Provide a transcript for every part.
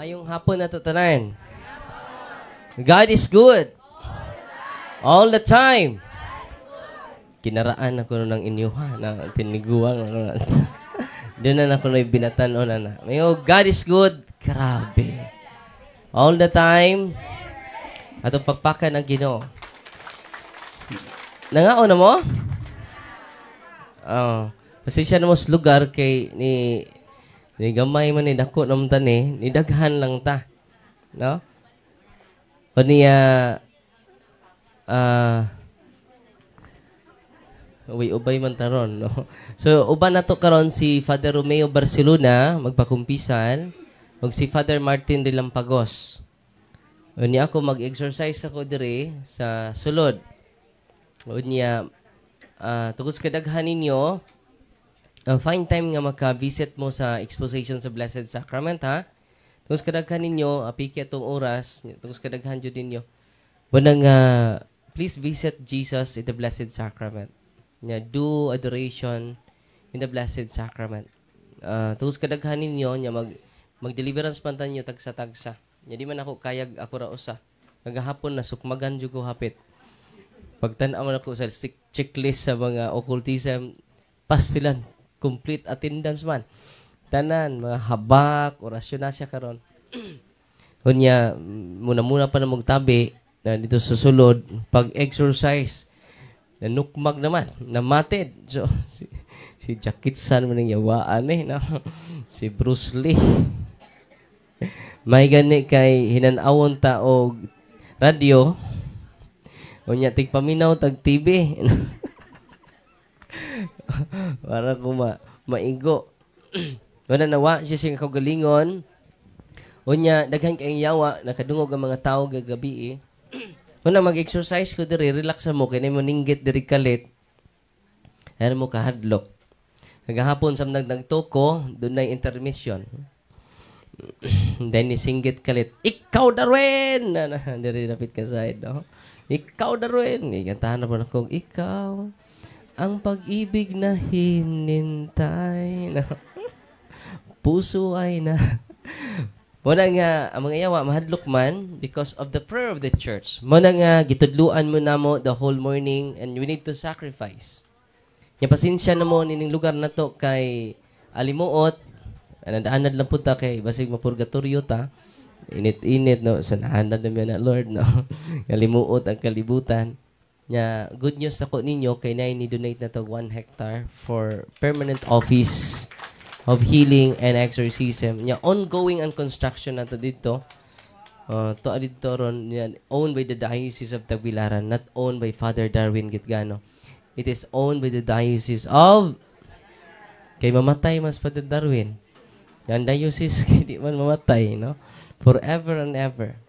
Maayong hapon nato tanan. God is good. All the time. Kinaraan ako ng inyo ha, na tiniguang. Doon na ako na binatan-on na na. Mayo, God is good. Grabe. All the time. Atong pagpakan ang Ginoo. Nangaon na mo? Oh. Pasensya na mo sa lugar kay ni gamay man ni dako naman ta ni daghan lang ta. No? O niya uy, ubay man taron, no? So, uban na to karon si Father Romeo Barcelona, magpakumpisal, ug si Father Martin de Lampagos. O niya ako mag-exercise ako diri sa sulod. O niya, tungkol sa kadaghan ninyo, find time nga maka-visit mo sa exposition sa Blessed Sacrament, ha? Tungkol sa kadaghan ninyo, apiki atong oras, tungkol sa kadaghan jud ninyo. Bunang, please visit Jesus in the Blessed Sacrament. Nya, do adoration in the Blessed Sacrament. Tungkol sa kadaghan ninyo, nya mag-deliverance man ninyo tagsa-tagsa. Nya di man ako kayag ako ra usa. Kagahapon na sukmagan jud ko hapit. Pagtan-aw man ako sa checklist sa mga occultism, pastilan, complete attendance man. Tanan, mga habak, orasyon na siya karon. Unya, muna-muna pa na magtabi na dito sa sulod, pag-exercise, nanukmag naman, namatid. So, si Jackie Chan man ang yawaan eh, no? Si Bruce Lee. May gani kay hinanawon ta og radyo. Unya tigpaminaw tag TV. Para ko maigo. Wala nawa siya siyang kaugalingon. Unya daghan kayong yawa nakadungog ang mga tao gagabi eh. Una mag-exercise ko diri, relax mo kay mo ninggit diri kalit. Ano mo kahadlok. Kagahapon sa nagtoko, dunay intermission. Then ni singgit kalit, "Ikaw Darwin!" Na, na, diri dapit ka side, no? "Ikaw Darwin!" Ikantahan na po ako, "Ikaw ang pag-ibig na hinintay." No? Puso ay na. Muna nga, ang mga yawa, mahadlok man because of the prayer of the church. Muna nga, gitudluan mo na mo the whole morning and we need to sacrifice. Nya pasensya na mo nining lugar na to kay alimuot, anad-anad lang punta kay basig mapurgatorio ta. Init-init, no? Sa nahanad na na Lord, no? Kalimuot ang kalibutan. Nya, good news ako ninyo kay na ni donate na to 1 hectare for permanent office of healing and exorcism. Nya ongoing ang construction nato dito. To dito ron yan, owned by the Diocese of Tagbilaran, not owned by Father Darwin Gitgano. It is owned by the Diocese of kay mamatay mas Father Darwin. Yan diocese kay di man mamatay, no? Forever and ever.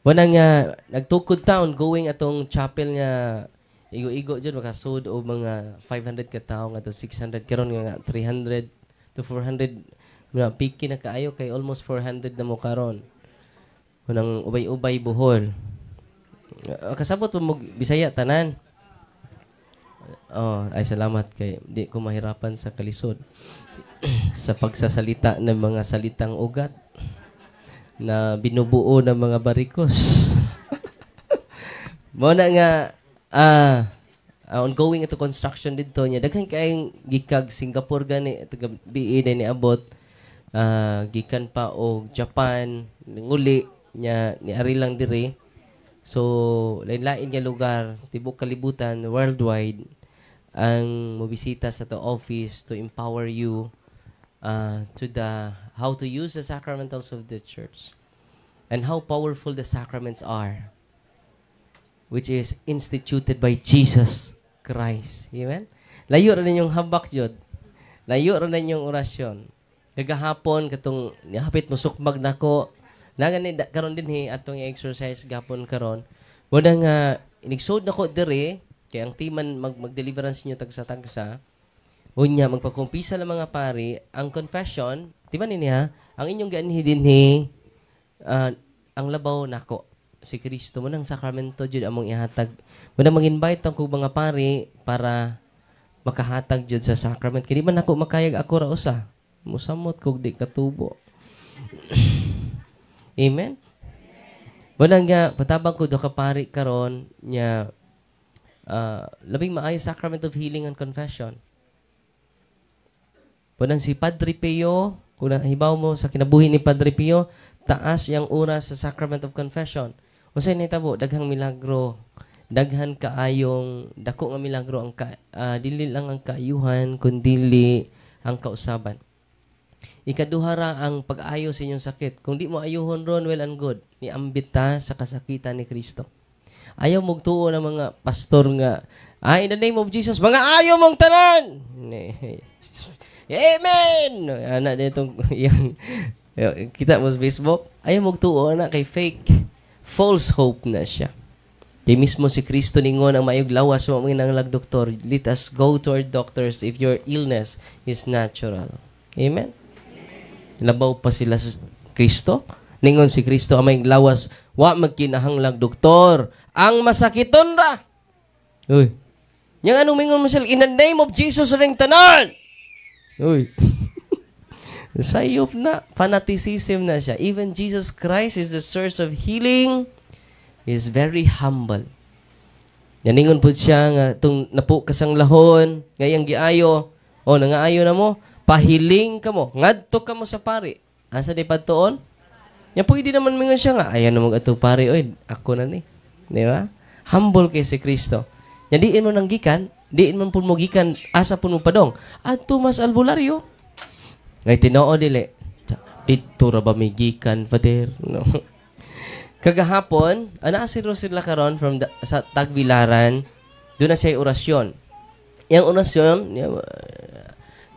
Wala nga nagtukod ta ongoing atong chapel nga igo-igo jud makasud og mga 500 ka tawo ngadto 600, karon nga 300 to 400 na piki na kaayo kay almost 400 na mo karon. Unang ubay-ubay Bohol. Kasabot mo Bisaya tanan. Oh, ay salamat kay di ko mahirapan sa kalisod sa pagsasalita ng mga salitang ugat na binubuo ng mga barikos. Mo na nga ongoing ito construction dito niya. Daghan kayong gikag Singapore gani taga BE ni abot, gikan pa og Japan nguli nya ni ari lang diri. So lain-lain nga lugar tibok kalibutan, worldwide ang mobisita sa to office to empower you to the how to use the sacramentals of the church and how powerful the sacraments are, which is instituted by Jesus Christ. Amen? Layo ra ninyong habak jud. Layo ra ninyong orasyon. Kagahapon katong hapit mo sukmag nako. Naga ni karon dinhi atong exercise gapon karon. Muna nga inigsod nako diri kay ang timan mag-deliverance niyo tagsa-tagsa. Unya magpakumpisa lang mga pari ang confession, di ba niya? Ang inyong gianhi dinhi ang labaw nako si Kristo mo nang sakramento jud among ihatag. Mo nang mag-invite ang kog mga pari para makahatag jud sa sacrament. Kini man ako makayag ako ra usa. Musamot kog di katubo. Amen? Wala nga, patabang ko do ka pari karon nya labing maayo sacrament of healing and confession. Punang si Padre Pio, kung nahibaw mo sa kinabuhi ni Padre Pio, taas yang oras sa sacrament of confession. Unsay nahitabo? Daghang milagro. Daghan kaayong dako nga milagro ang ka, dili lang ang kaayuhan kundili ang kausaban. Ikaduha ra ang pag-ayo sa inyong sakit. Kung di mo ayuhon ron, well and good. Niambit ta sa kasakitan ni Kristo. Ayaw mugtuo ng mga pastor nga, "Ah, in the name of Jesus, mga ayo mong tanan!" Amen! Ana ditong yang kita mo sa Facebook, ayaw mugtuo na kay fake, false hope na siya. Kay mismo si Kristo ningon ang maayog lawas wa manginahanglag doktor. Let us go to our doctors if your illness is natural. Amen? Labaw pa sila sa Kristo. Ningon si Kristo ang maayog lawas wa magkinahanglag doktor. Ang masakiton ra. Uy. Yang anong mingon mo sila, "In the name of Jesus ring tanan." Uy. Sayop na. Fanaticism na siya. Even Jesus Christ is the source of healing. Is very humble. Yaningon po siya nga itong napo kasanglahon, ngayang giayo, o nangaayo na mo, pahiling ka mo, ngadto ka mo sa pari. Asa di padtuon? Ya pwede naman mingon siya nga, "Ayan na mag-ato pari, oy, ako na ni." Di ba? Humble kay si Kristo. Ya diin mo nang gikan, diin man pud mo gikan, asa pud mo padong? Adto mas albularyo. Ngay tinuod dili. Dito ra ba may gikan, Father? No. Kagahapon, ana si sila karon from the, sa Tagbilaran, doon na siya orasyon. Yang orasyon,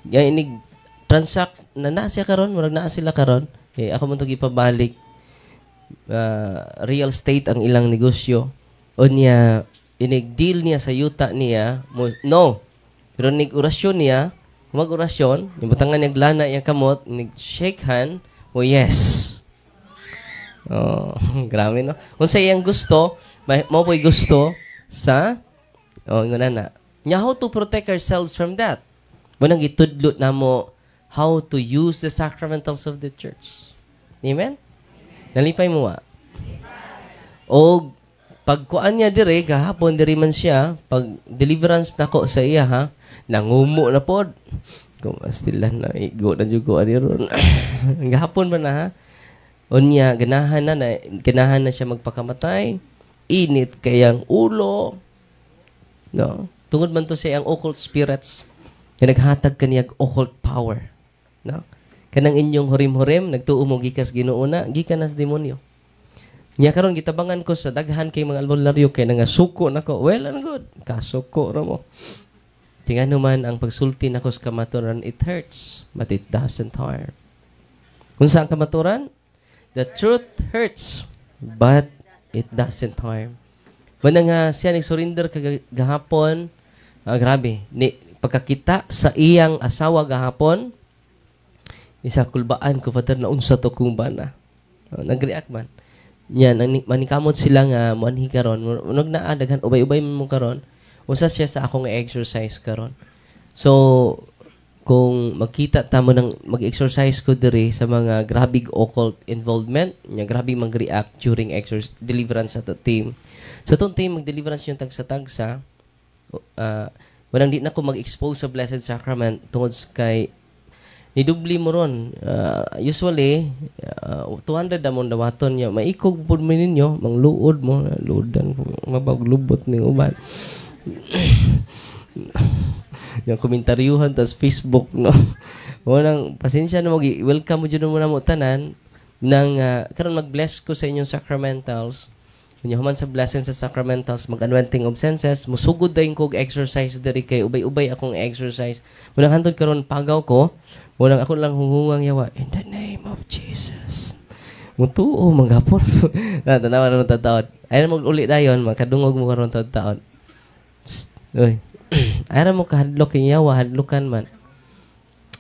yang inig transact na na siya karon, murag naa sila karon. Eh, ako man to gipabalik, real estate ang ilang negosyo. Unya inig deal niya sa yuta niya mo, no. Pero nig orasyon niya, mag-orasyon, yung butangan niya lana iyang kamot, nig shake hand, oh yes. Oh, grabe no. Unsa iyang gusto, mo po'y gusto sa oh ingon na. Nya how to protect ourselves from that? Munang gitudlo namo how to use the sacramentals of the church. Amen? Nalipay mo wa? O pagkuan niya dire gahapon diri man siya pag deliverance nako sa iya ha, nangumo na pod kung still na igo na jud ko ani ron gahapon ba na ha. Unya ganahan na, na ganahan na siya magpakamatay, init kayang ulo no, tungod man to sa iyang occult spirits nga naghatag kaniyag occult power no. Kanang inyong hurim-hurim nagtuo mo gikas Ginoo na gikan nas demonyo. Nya karon gitabangan ko sa daghan kay mga albularyo kay nangasuko nako. Well and good. Kasuko ra mo. Tingnan man ang pagsulti nako sa kamaturan, it hurts, but it doesn't harm. Kung saan kamaturan? The truth hurts, but it doesn't harm. Mana nga siya nag-surrender kagahapon, grabe, ni pagkakita sa iyang asawa gahapon, isa kulbaan ko, Father, na unsa to kung bana. Nag-react man. Yan, manikamot sila nga moanhi karon. Nag naa daghan ubay-ubay man mo karon. Usa siya sa akong exercise karon. So, kung magkita ta mo nang mag-exercise ko diri sa mga grabig occult involvement, nya grabe mag-react during exercise deliverance sa to team. So itong team mag-deliverance yung tagsa-tagsa, walang di na ko mag-expose sa Blessed Sacrament tungod kay nidubli mo ron. Usually, 200 among dawaton niya. Maikog pud mo ninyo, mangluod mo, luodan, mabaglubot ni uban. Yung komentaryuhan tas Facebook no. Walang pasensya na mo, welcome mo jud mo na mo tanan nang karon mag-bless ko sa inyong sacramentals. Unya human sa blessing sa sacramentals, mag-anointing of senses, musugod dayon ko og exercise diri kay ubay-ubay akong exercise. Munang hantod karon pagaw ko, munang ako lang hunghungang yawa in the name of Jesus. Mutuo manggapon. Na tanawa na taon. Ay mo uli dayon, makadungog mo karon taon. Uy. Ay mo kahadlok yung yawa, hadlokan man.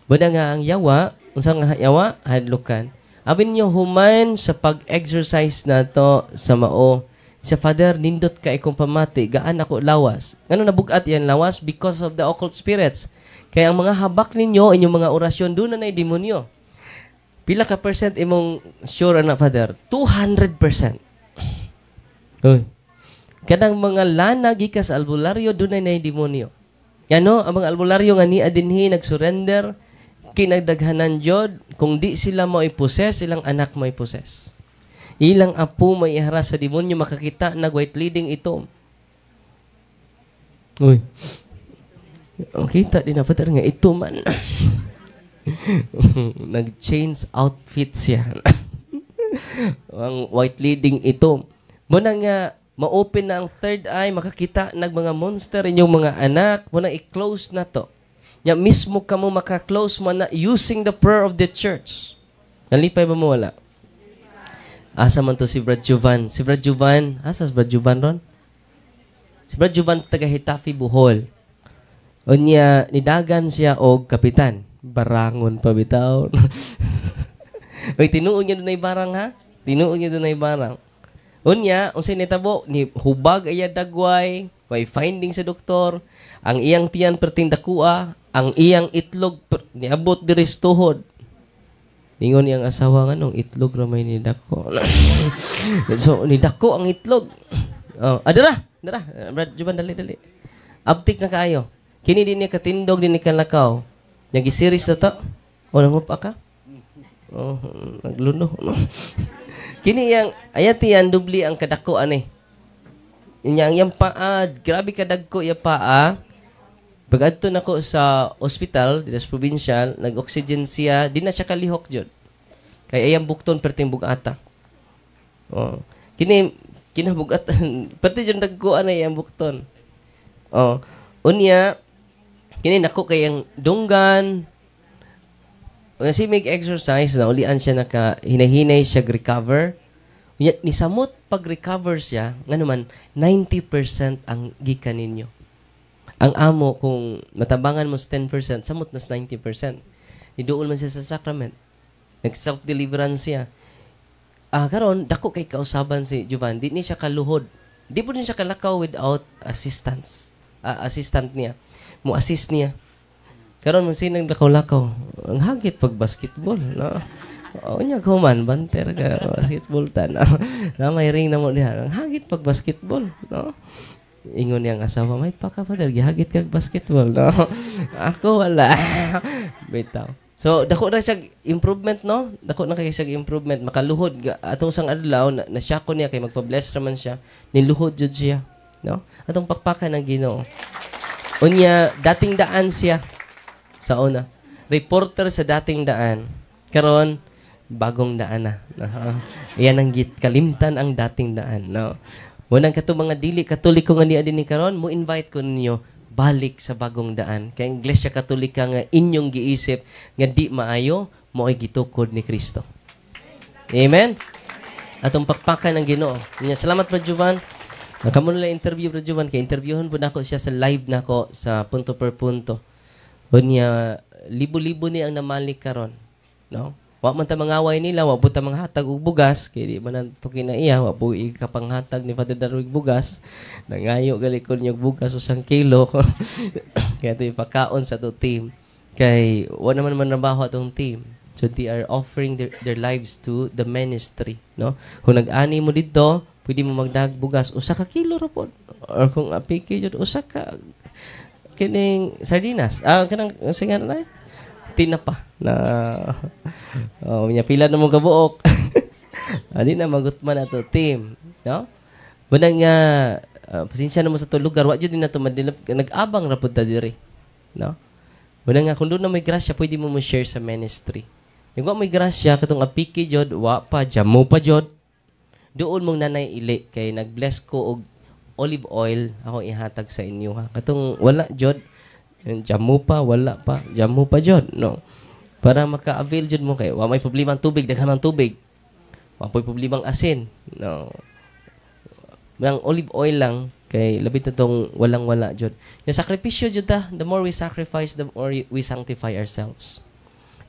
Bada nga ang yawa, unsa nga yawa, hadlokan. Abi niyo human sa pag-exercise nato sa mao. Sa Father, nindot ka ikong pamati, gaan ako lawas. Ngano nabugat yan lawas? Because of the occult spirits. Kaya ang mga habak ninyo, inyong mga orasyon, doon na na'y demonyo. Pila ka percent imong sure ana, Father? 200%. Uy. Kanang mga lana gikan sa albularyo, dunay na demonyo. Yano, ang mga albularyo nga niya dinhi nag-surrender, kinagdaghanan jud, kung di sila mo i-possess, ilang anak mo i-possess. Ilang apo may iharas sa demonyo, makakita nag white leading ito. Uy. Kita din na, Father, nga ito man. Nag-change outfit siya. Ang white leading ito. Muna nga, ma-open na ang third eye, makakita nag mga monster inyong mga anak, muna i-close na to. Ya mismo kamo maka-close mo na using the prayer of the church. Nalipay ba mo, wala? Asa man to si Brad Juvan? Si Brad Juvan, asa si Brad Juvan ron? Si Brad Juvan taga Getafe, Bohol. Unya nidagan siya og kapitan. Barangon pa bitaw. Uy, tinuod niya dunay barang ha? Tinuod niya dunay barang. Unya, unsay nitabo ni hubag iya dagway, may finding sa doktor, ang iyang tiyan perting dakua, ang iyang itlog niabot diri sa tuhod. Ningon niyang asawa, "Nganong itlog ra may nidako?" So nidako ang itlog. Oh, adara, dara, Brad Juban, dali dali. Abtik na kaayo. Kini din niya katindog, din ni kalakaw. Nagisiris na to. O, nangupa ka? Oh, nagluno. Kini yang ayat yan dubli ang kadako ani. Inya ang iyang paa, grabe kadagko iya paa. Pag-adto nako sa ospital, dito sa provincial, nag-oxygen siya, di na siya kalihok jud. Kay ayang bukton perting bugata. Oh. Kini kinabugat perti jud dagko ana iyang bukton. Oh. Unya kini nako kay ang dunggan. Unya si make exercise na ulian siya, naka hinahinay siya recover. Unya ni samot pag-recover siya, ngano man 90% ang gikan ninyo. Ang amo kung matabangan mo sa 10%, samot na sa 90%. Niduol man siya sa sacrament. Nag self-deliverance siya. Ah, karon dako kay kausaban si Jovan, di ni siya kaluhod. Di po din siya kalakaw without assistance. Ah, assistant niya. Mo assist niya. Karon mo sinang lakaw-lakaw. Ang hagit pag basketball, no? O nya human banter ka basketball ta na. Na may ring na mo diha. Ang hagit pag basketball, no? Ingon niyang asawa, "May paka, Father, gihagit kag basketball," no? Ako wala. Bitaw. So, dako na siya improvement, no? Dako na kay siya improvement. Makaluhod. Atong sang adlaw, na, na ko niya kay magpa-bless raman siya. Niluhod jud siya, no? Atong pakpakan ng Ginoo. Unya, dating daan siya sa una. Reporter sa dating daan. Karon, bagong daan na. Iyan ang git kalimtan ang dating daan, no? Munang kato mga dili Katoliko nga niya din ni karon, mo invite ko ninyo balik sa bagong daan. Kay ang Iglesia Katolika nga inyong giisip nga di maayo, mo ay gitukod ni Kristo. Amen. Atong pakpakan ng Ginoo. Nya salamat, Brad Juvan. Kamo nila interview, Brad Juvan, kay interviewon po nako siya sa live nako sa Punto per Punto. Unya libo-libo ni ang namalik karon, no? Wa man ta mangaway nila, wa po ta manghatag og bugas kay di man to kinaiya, wa po ikapanghatag ni Father Darwig bugas. Nangayo gali ko niyo bugas usang kilo. Kaya ito ipakaon sa to team. Kay wa naman man trabaho atong team. So they are offering their lives to the ministry, no? Kung nag-ani mo didto, pwede mo magdag bugas 1 ka kilo ra pod. Or kung apiki jud, usa ka kining sardinas. Ah, kanang sige na tinapa na oh, nya pila na mo kabuok. Adi na magutman ato team, no? Bunang nga pasensya na mo sa to lugar, wa jud na to madilap, nag-abang ra pud ta diri, no? Bunang nga kung doon na may grasya, pwede mo mo share sa ministry. Yung wa may grasya katong apiki jud, wa pa jamo pa jud. Doon mong nanay ili kay nag-bless ko og olive oil ako ihatag sa inyo ha. Katong wala jud, yung jamo pa, wala pa, jamo pa jud, no? Para maka-avail jud mo kay wa may problema ang tubig, daghan man tubig. Wa po'y problema ang asin, no? Ang olive oil lang kay labi na tong walang-wala jud. Yung sakripisyo jud ta, the more we sacrifice, the more we sanctify ourselves.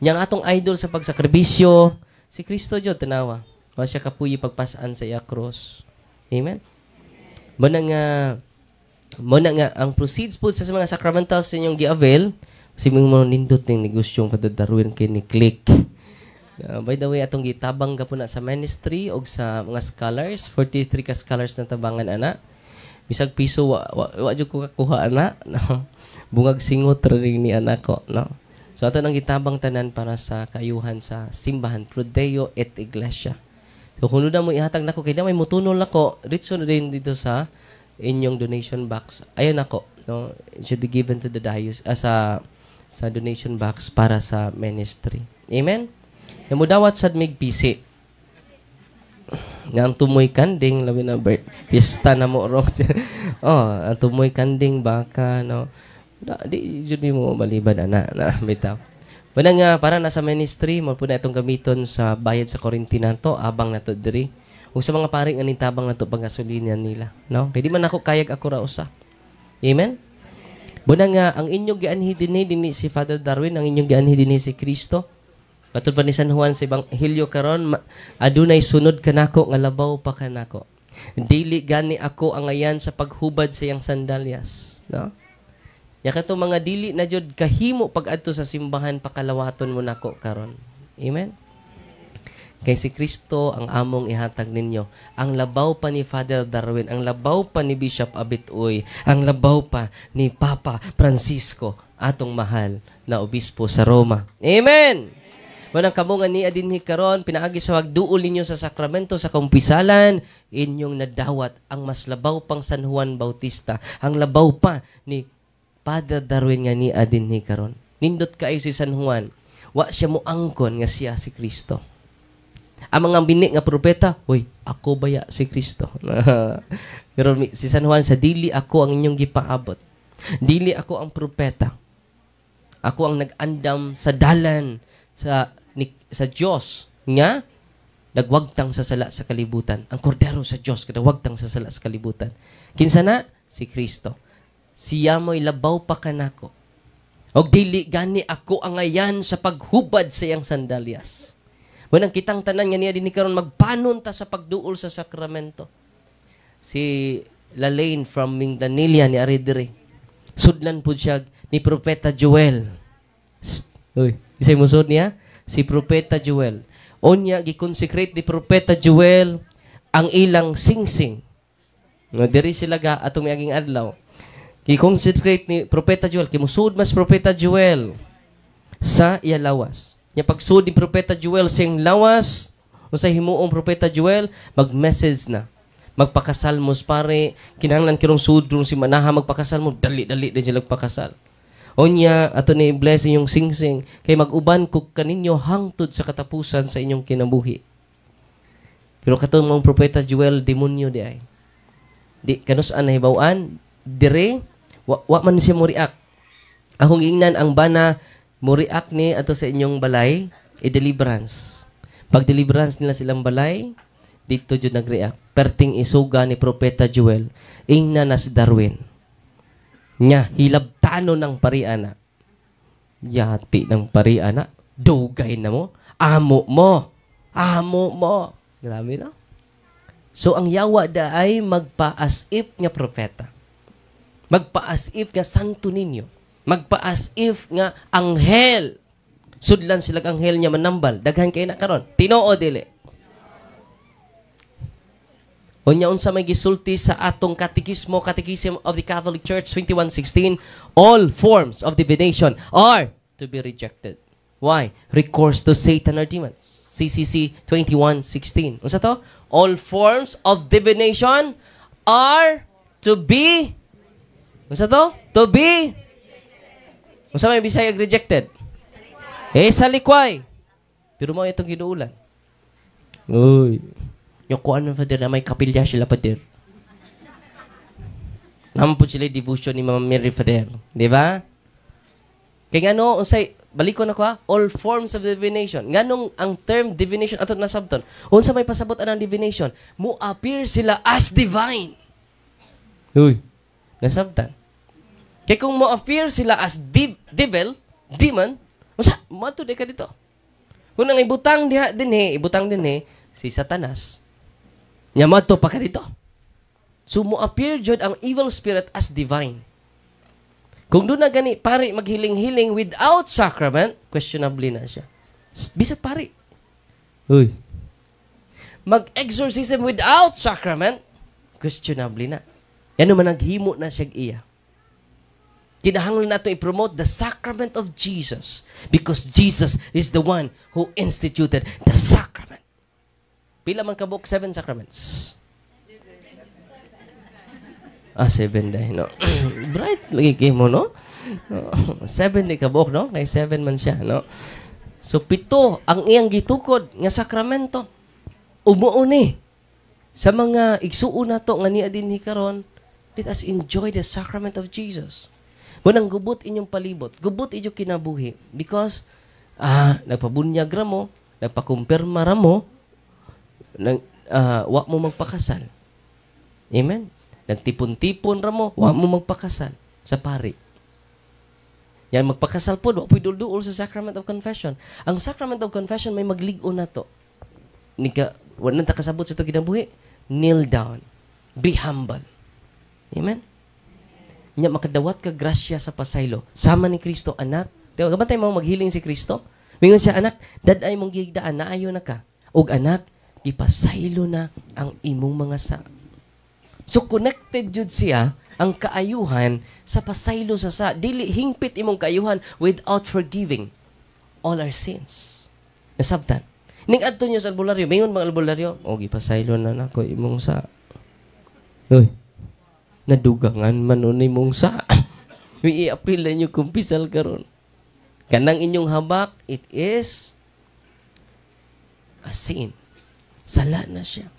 Yang atong idol sa pagsakripisyo, si Kristo jud, tanawa. Wa siya kapuyi pagpasan sa iya cross. Amen. Muna nga ang proceeds po sa mga sacramentals sa inyong gi-avail, si mo nindot ning negosyong Father Darwin kay ni click. By the way, atong gitabang gapon na sa ministry og sa mga scholars, 43 ka scholars na tabangan ana. Bisag piso wa jud ko kakuha ana, no. Bungag singot ra rin ni anak ko, no. So ato nang gitabang tanan para sa kayuhan sa simbahan, Pro Deo et Iglesia. So kung na mo ihatag nako kay na may mutunol ako, ritso na din dito sa inyong donation box. Ayun ako, no. It should be given to the diocese, sa donation box para sa ministry. Amen. Namudawat sad mig pisi. Nga ang tumoy kanding, labi na pista na mo ro. Oh, ang tumoy kanding baka, no. Da, di jud mi mo maliban ana na bitaw. Muna nga para na sa ministry mo po na itong gamiton sa bayad sa kuryente nato, abang nato diri. Ug sa mga pari nga nitabang nato panggasolina nila, no? Kay di man ako kayag ako ra usa. Amen. Muna nga ang inyong gianhi dinhi dinhi si Father Darwin, ang inyong gianhi dinhi si Kristo. Matod pa ni San Juan sa Ebanghelyo karon, adunay sunod kanako nga labaw pa kanako. Dili gani ako angayan sa paghubad sa iyang sandalyas, no? Ya kato mga dili na jud kahimo pag-adto sa simbahan, pakalawaton mo nako karon. Amen. Kay si Kristo ang among ihatag ninyo. Ang labaw pa ni Father Darwin, ang labaw pa ni Bishop Abitoy, ang labaw pa ni Papa Francisco, atong mahal na obispo sa Roma. Amen. Manang kamo nga niya dinhi karon pinaagi sa pagduol ninyo sa sakramento sa kumpisalan, inyong nadawat ang mas labaw pang San Juan Bautista, ang labaw pa ni Father Darwin nga niya dinhi karon. Nindot kaayo si San Juan. Wa siya moangkon nga siya si Kristo. Ang mga bini nga propeta, "Uy, ako baya si Kristo?" Pero si San Juan sa, "Dili ako ang inyong gipaabot. Dili ako ang propeta. Ako ang nag-andam sa dalan sa Dios nga nagwagtang sa sala sa kalibutan. Ang kordero sa Dios nga nagwagtang sa sala sa kalibutan." Kinsa na? Si Kristo. Siya mo'y labaw pa kanako. Og dili gani ako angayan sa paghubad sa iyang sandalyas. Munang kitang tanan nga niya dinhi karon, magpanon ta sa pagduol sa sakramento. Si Lalaine from Mindanilla ni ari diri. Sudlan pud siya ni Propeta Joel. Sst. Uy, isay musod niya si Propeta Joel. Unya gi-consecrate ni Propeta Joel ang ilang singsing. Nga diri sila ga atong miaging adlaw. Gi-consecrate ni Propeta Joel, kay musud mas Propeta Joel sa iya lawas. Nya pagsud ni Propeta Joel sa iyang lawas, unsay himuong Propeta Joel, mag-message na. Magpakasal mo pare, kinahanglan kirong sudrong si manaha magpakasal mo, dali-dali din sila magpakasal. Unya, ato ni bless inyong singsing, kay mag-uban ko kaninyo hangtod sa katapusan sa inyong kinabuhi. Pero katong mga Propeta Joel, demonyo di ay. Di, kanus-an nahibaw-an, dire, wa man siya mo react. Akong giingnan ang bana, mo react ni ato sa inyong balay, i-deliverance. Pag deliverance nila silang balay, dito jud nag-react. Perting isuga ni Propeta Joel, ingna na si Darwin. Nya, hilabtano ng pariana. Yati ng pariana. Dugay na mo. Amo mo. Amo mo. Grabe, no? So, ang yawa da ay magpa-as if nga propeta. Magpa-as if nga santo ninyo. Magpa-as if nga anghel. Sudlan sila anghel niya manambal. Daghan kay na karon. Tinoo dili? Unya unsa may gisulti sa atong katekismo, Catechism of the Catholic Church 2116, all forms of divination are to be rejected. Why? Recourse to Satan or demons. CCC 2116. Unsa to? All forms of divination are to be, unsa to? To be, unsa may Bisaya rejected? Eh, sa likway. Pero mo itong ginuulan. Uy. Yung kuan man, Father, na may kapilya sila, Father. Naman po sila devotion ni Mama Mary, Father. Di ba? Kaya ngano, unsay, balikon ako ha, all forms of divination. Nganong ang term divination, ato nasabton, unsa may pasabot anang divination? Mo appear sila as divine. Uy, nasabtan. Kaya kung mo appear sila as devil, demon, unsa, mo di ka dito. Kung ang ibutang diha dinhi, ibutang dinhi, si Satanas, nya moadto pa ka dito. So mo appear jud ang evil spirit as divine. Kung doon na gani pare maghiling-hiling without sacrament, questionably na siya. Bisag pare. Uy. Mag-exorcism without sacrament, questionable na. Yan naman, naghimo na siya iya. Kinahanglan nato i-promote the sacrament of Jesus because Jesus is the one who instituted the sacrament. Pila man kabuok seven sacraments? Ah, seven diay, no? Bright lagi kay mo, no? Seven di kabuok, no? Kay seven man siya, no? So, pito ang iyang gitukod nga sakramento. Umuo ni sa mga igsuon nato nga niya dinhi karon, let us enjoy the sacrament of Jesus. Munang gubot inyong palibot, gubot inyong kinabuhi because nagpabunyag ra mo, nagpakumpirma ra mo, nag, wa mo magpakasal. Amen? Nagtipon-tipon ra mo, wa mo magpakasal sa pari. Yan, magpakasal po, wa po'y dulduol sa sacrament of confession. Ang sacrament of confession may maglig-on na to. Nika, wa nang kasabot sa to kinabuhi, kneel down. Be humble. Amen? Nya makadawat ka grasya sa pasaylo. Sama ni Kristo, anak. Diba, kabantay mo maghiling si Kristo? Mingon siya, "Anak, dad-ay mong gihigdaan, naayo na ka. Og anak, gipasaylo na ang imong mga sa." So connected jud siya ang kaayuhan sa pasaylo sa sa. Dili hingpit imong kaayuhan without forgiving all our sins. Nasabtan. Ning adto niyo sa albularyo, mayon bang albularyo? "O gipasaylo na nako imong sa." Uy. Nadugangan man nun imong sa. May i-appeal na inyo kumpisal karon. Kanang inyong habak, it is a sin. Sala na siya.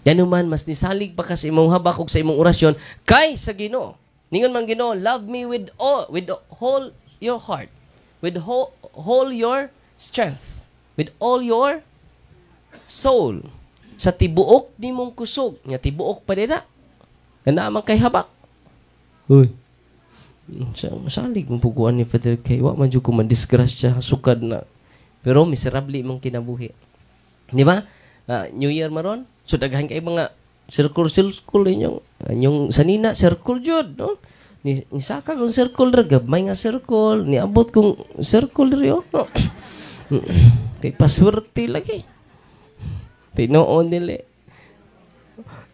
Yan man, mas nisalig pa ka sa imong habak ug sa imong orasyon kay sa Ginoo. Ningon man Ginoo, "Love me with whole your heart, with whole your strength, with all your soul." Sa tibuok nimong kusog, nga tibuok pa nila. Nga man kay habak. Uy. Sa masalig mo puguan ni Father kay wa man jud ko madisgrasya sukad na. Pero miserable imong kinabuhi. Di ba? New Year maron. So daghan kay mga circle circle inyong inyong sanina circle jud, no? Ni saka kong circle ra, gabmay nga circle, niabot kong circle diri oh. No? Kay paswerte lagi. Tinuon nila.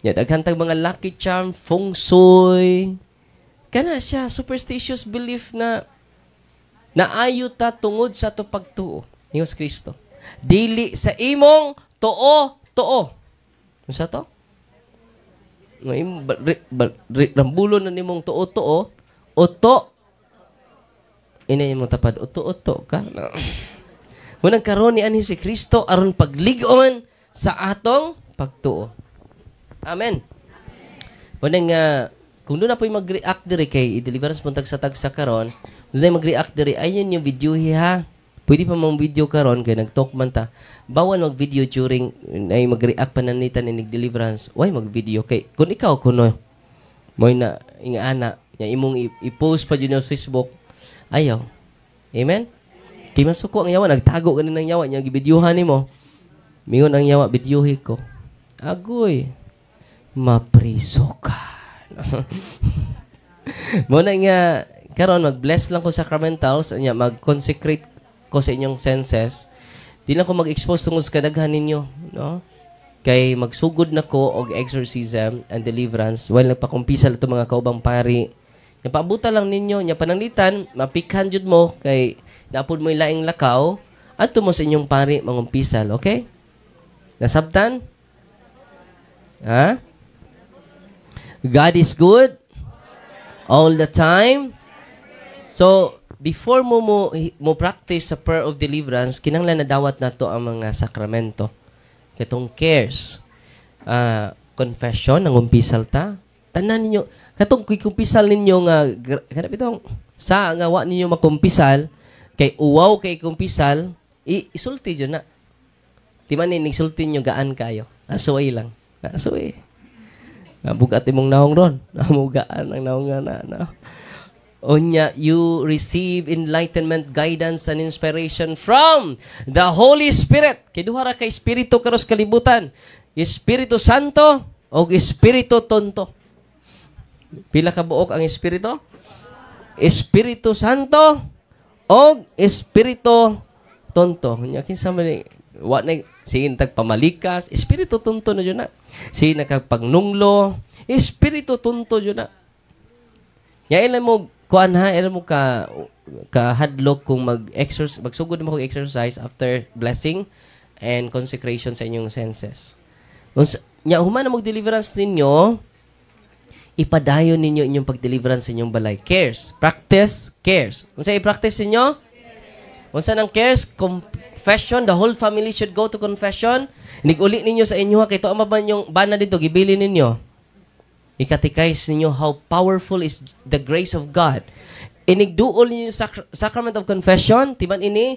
Ya, daghan tag mga lucky charm, feng shui. Kana siya superstitious belief na naayo ta tungod sa ato pagtuo ni Jesus Kristo. Dili sa imong tuo tuo. Unsa to? Nga imo rambulon na nimong tuo tuo, uto ina imong tapad uto-uto ka. No. Munang karon ni anhi si Kristo aron paglig-on sa atong pagtuo. Amen. Munang kung doon na po'y mag-react diri kay i-deliverance mo tagsa-tagsa karon, doon na mag-react diri, ayun yung video ha. Pwede pa mong video karon kay nag-talk man ta. Bawal mag-video during ay mag-react pa nanita ni deliverance. Why mag-video kay kung ikaw kuno mo na inga ana nya imong i-post pa jud sa Facebook. Ayaw. Amen? Kay masuko ang yawa, nagtago ganin ang yawa nya gibidyuhan nimo. Mingon ang yawa, "Bidyuhi ko." Agoy. Mapriso ka. Mo na nga karon mag-bless lang ko sacramentals unya mag-consecrate ko sa inyong senses. Di lang ko mag-expose tungod sa kadaghan ninyo, no? Kay magsugod na ko og exorcism and deliverance while nagpakumpisal ito mga kaubang pari. Nya paabuta lang ninyo, nya pananglitan, mapikhan jud mo kay naapod mo laing lakaw, adto mo sa inyong pari mangumpisal, okay? Nasabtan? Ha? God is good all the time. So, before mo practice sa prayer of deliverance, kinahanglan na dawat nato ang mga sakramento. Katong cares. Confession, ang umpisal ta. Tanan ninyo, katong kumpisal ninyo nga, kana bitong, sa nga wa ninyo makumpisal, kay uwaw kay kumpisal, isulti jud na. Di man ni sulti nyo gaan kayo. Asuay lang. Asuay. Bugat imong naong ron. Mugaan ang naong nga na. Na. Unya, you receive enlightenment, guidance, and inspiration from the Holy Spirit. Kay duha ra kay espiritu karos kalibutan. Espiritu Santo o Espiritu Tonto. Pila ka buok ang espiritu? Espiritu Santo o Espiritu Tonto. Nya kinsa man ni wa na. Sige tag pamalikas, espiritu tunto na jud na. Sige nakapagnunglo, espiritu tunto jud na. Ya ila mo kuan ha, ila mo ka kahadlok kung mag-exercise, magsugod mo kog exercise after blessing and consecration sa inyong senses. Unsa nya human na mag-deliverance ninyo, ipadayon ninyo inyong pag-deliverance sa inyong balay. Cares. Practice cares. Unsa i-practice ninyo? Unsa nang cares? Confession. The whole family should go to confession. Niguli ninyo sa inyo ha, kay tuo man yung bana dito, gibili ninyo. I-catechize ninyo how powerful is the grace of God. Inigduol ninyo sa sacrament of confession, timan ini,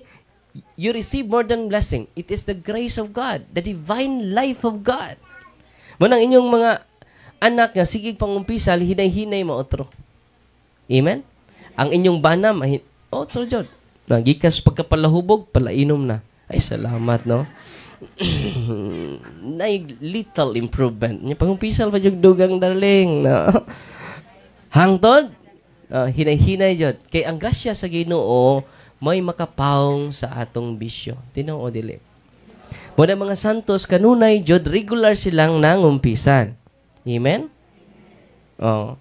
you receive more than blessing. It is the grace of God, the divine life of God. Munang inyong mga anak nga sigig pangumpisal, hinay-hinay maotro. Amen? Ang inyong bana, otro jud. Nagikas pagkapalahubog, palainom na. Ay, salamat, no? Nay little improvement. Nya pangumpisal pa jud dugang, darling, no? Hangtod, hinay-hinay jud. Kay ang grasya sa Ginoo may makapawong sa atong bisyo. Tinuod dili? Muna mga santos kanunay jud regular silang nangumpisan. Amen? Oh.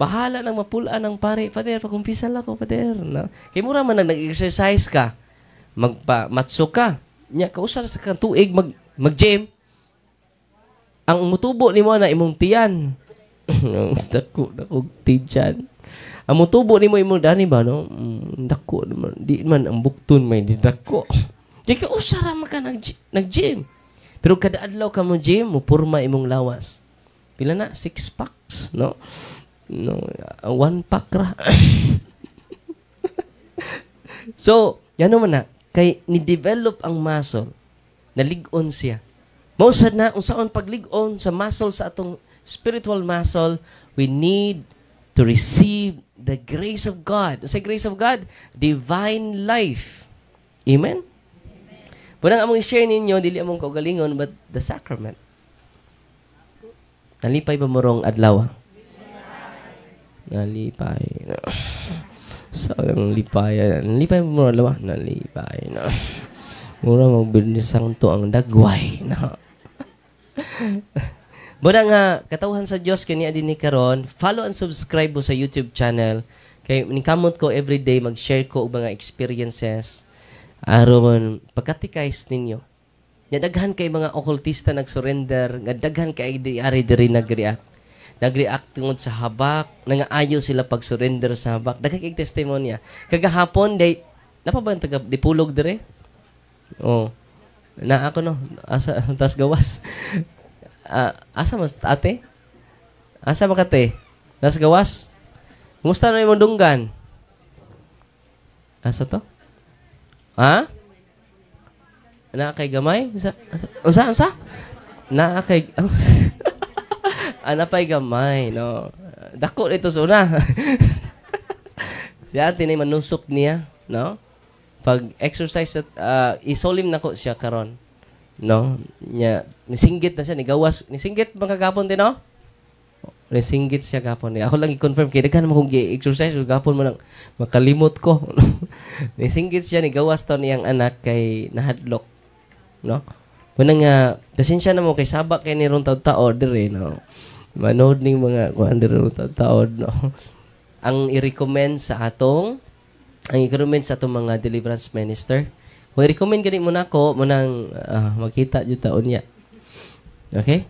Bahala nang mapulaan ng pare. "Pader, pagkumpisal ako, pader." No? Kay mura man nag-exercise ka. Magpa matso ka. Nya kausar sa kang tuig mag-gym. Ang mutubo nimo na imong tiyan. Dako dako tiyan. Ang mutubo nimo imong dani ba, no? Dako naman. Di man ang bukton may di dako. Di ka usara man ka nag-gym. Pero kada adlaw ka mo gym, mo purma imong lawas. Pila na? Six packs, no? No, one pack ra. So, gano man na, kay ni-develop ang muscle, nalig-on siya. Mausad na, unsaon paglig-on sa muscle sa atong spiritual muscle, we need to receive the grace of God. Sa grace of God, divine life. Amen? Munang among i-share ninyo, dili among kaugalingon, but the sacrament. Nalipay ba mo rong adlaw? Nalipay. No. So, ang lipay. Nalipay mo rong adlaw? Nalipay. No. Mura mo to ang dagway. No. Muna nga, katawhan sa Dios kini din ni karon, follow and subscribe mo sa YouTube channel. Kay ningkamot ko everyday mag-share ko og mga experiences aron pagka-catechize ninyo. Nga daghan kay mga okultista nag-surrender, nga daghan kay di ari diri nag-react. Nag-react tungod sa habak, nangaayo sila pag-surrender sa habak. Daghan kay testimonya. Kagahapon day napa ba ang taga Dipulog dire? Oh. Na ako, no, asa tas gawas. Asa mas ate? Asa ba kate? Tas gawas? Kumusta na imong dunggan? Asa to? Ha? Naa kay gamay? Unsa? Unsa? Unsa? Naa kay ana pay gamay, no. Dako dito sa una. Si ate na manusok niya, no? Pag exercise at isolim nako siya karon. No? Nya nisinggit na siya ni gawas, nisinggit ba kagapon din, no? Nisinggit siya gapon. Ako lang i-confirm kay daghan mo kung gi-exercise gapon mo nang makalimot ko. Nisinggit siya ni gawas to niyang anak kay nahadlok. No? Muna nga pasensya na mo kay saba kay ni ron taod dire, no. Manood ning mga kuan dire ron taod, no. Ang i-recommend sa atong mga deliverance minister. Kung i-recommend gani mo nako, mo nang makita jud taon niya. Okay?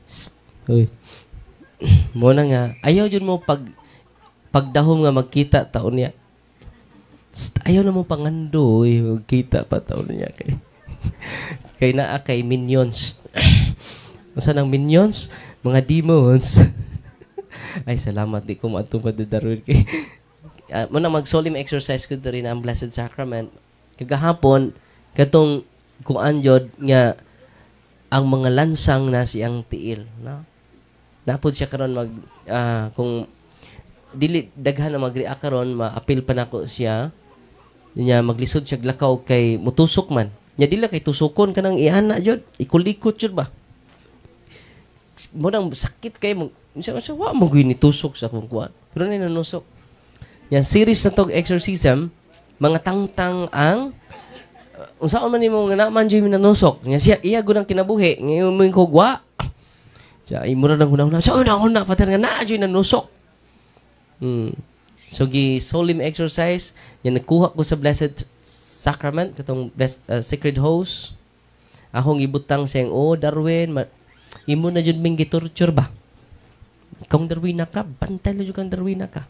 Shh. Uy. Mo na nga ayaw jud mo pagdahom nga magkita taon niya. Shh, ayaw na mo pangandoy magkita pa taon niya kay naa kay minions. Unsa nang minions? Mga demons. Ay, salamat di ko maadto pa daron kay mo na mag-solemn exercise ko diri na ang Blessed Sacrament. Kagahapon katong kuan jud nga ang mga lansang na siyang tiil, no? Napod siya karon mag kung dili daghan na mag-react karon, ma-appeal pa nako siya. Nya maglisod siya lakaw kay mutusok man. Nya dili kay tusukon kanang iana jud, ikulikot jud ba. Mo nang sakit kay mo siya siya wa mo gyud tusok sa akong kuan. Pero ni nanusok. Yan series na tog exorcism, mga tangtang ang Unsaon man nimo nga naman jud nanusok? Nga siya iya gud ang kinabuhi. Ngayon mo kog wa. Siya imo ra nang hunahuna. Sa una pater nga naa jud nanusok. So gi solemn exorcise nya, nagkuha ko sa Blessed Sacrament, katong sacred host. Akong ibutang sa, "Oh Darwin, imo na jud ming gitorture ba? Kung Darwin na ka, bantay na jud kang Darwin na ka.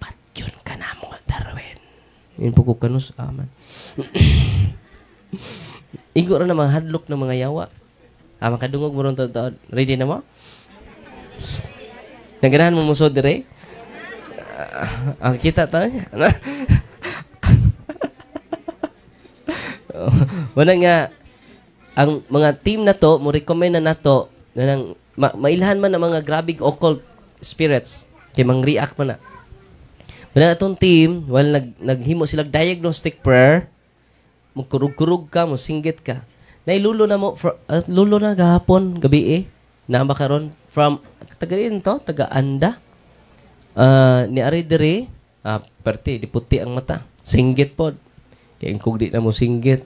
Patyon ka na mo, Darwin." Yun po ko kanus aman. Igo ra na mga hadlok ng mga yawa. Ah, makadungog mo ron taod. Ready na mo? Shh. Naganahan mo musod dire? Ah, kita ta. Wala nga ang mga team na to mo recommend na nato nang mailhan man ang mga grabig occult spirits kay mang-react man na. Wala atong team, wala naghimo sila diagnostic prayer, magkurug-kurug ka, mo singgit ka. Nailulo na mo, lulo na gahapon, gabi eh, na ba karon from, taga rin to, taga Anda, ni Ari diri, perti, di puti ang mata, singgit pod. Kaya kung di na mo singgit,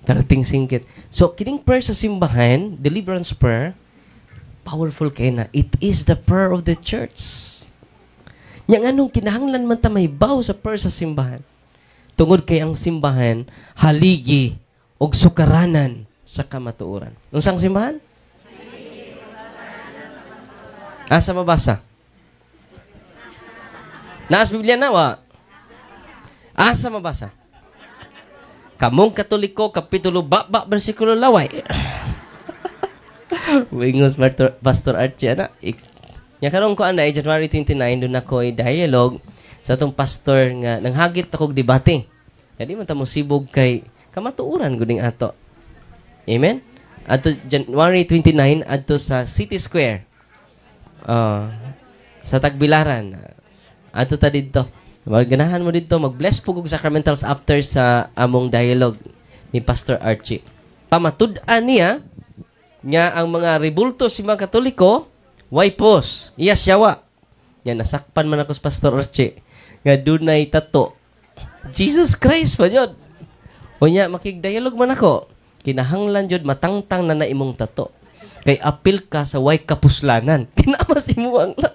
perting singgit. So, kining prayer sa simbahan, deliverance prayer, powerful kay na. It is the prayer of the church. Nya nganong kinahanglan man ta mahibaw sa prayer sa simbahan? Tungod kay ang simbahan haligi og sukaranan sa kamatuoran. Unsang simbahan? Asa mabasa? Naas Biblia na wa? Asa mabasa? Kamong Katoliko, Kapitulo baba, bersikulo laway. Wingos Pastor Archie, ana. Nya karon ko ana, January 29, doon ako dialogue sa atong pastor nga nanghagit akog debate. Kaya di man ta mo sibog kay kamatuoran gud ning ato. Amen? Adto January 29 adto sa City Square. Sa Tagbilaran. Adto ta didto. Maganahan mo didto, mag-bless po og sacramentals after sa among dialogue ni Pastor Archie. Pamatud-an niya nga ang mga rebulto si mga Katoliko way pos. Iya siyawa. Yan, nasakpan man ako sa Pastor Archie nga dunay tato. Jesus Christ pa jud. Unya makig-dialogue man ako. Kinahanglan jud matangtang na na imong tato. Kay apil ka sa way kapuslanan. Kinama si muang la.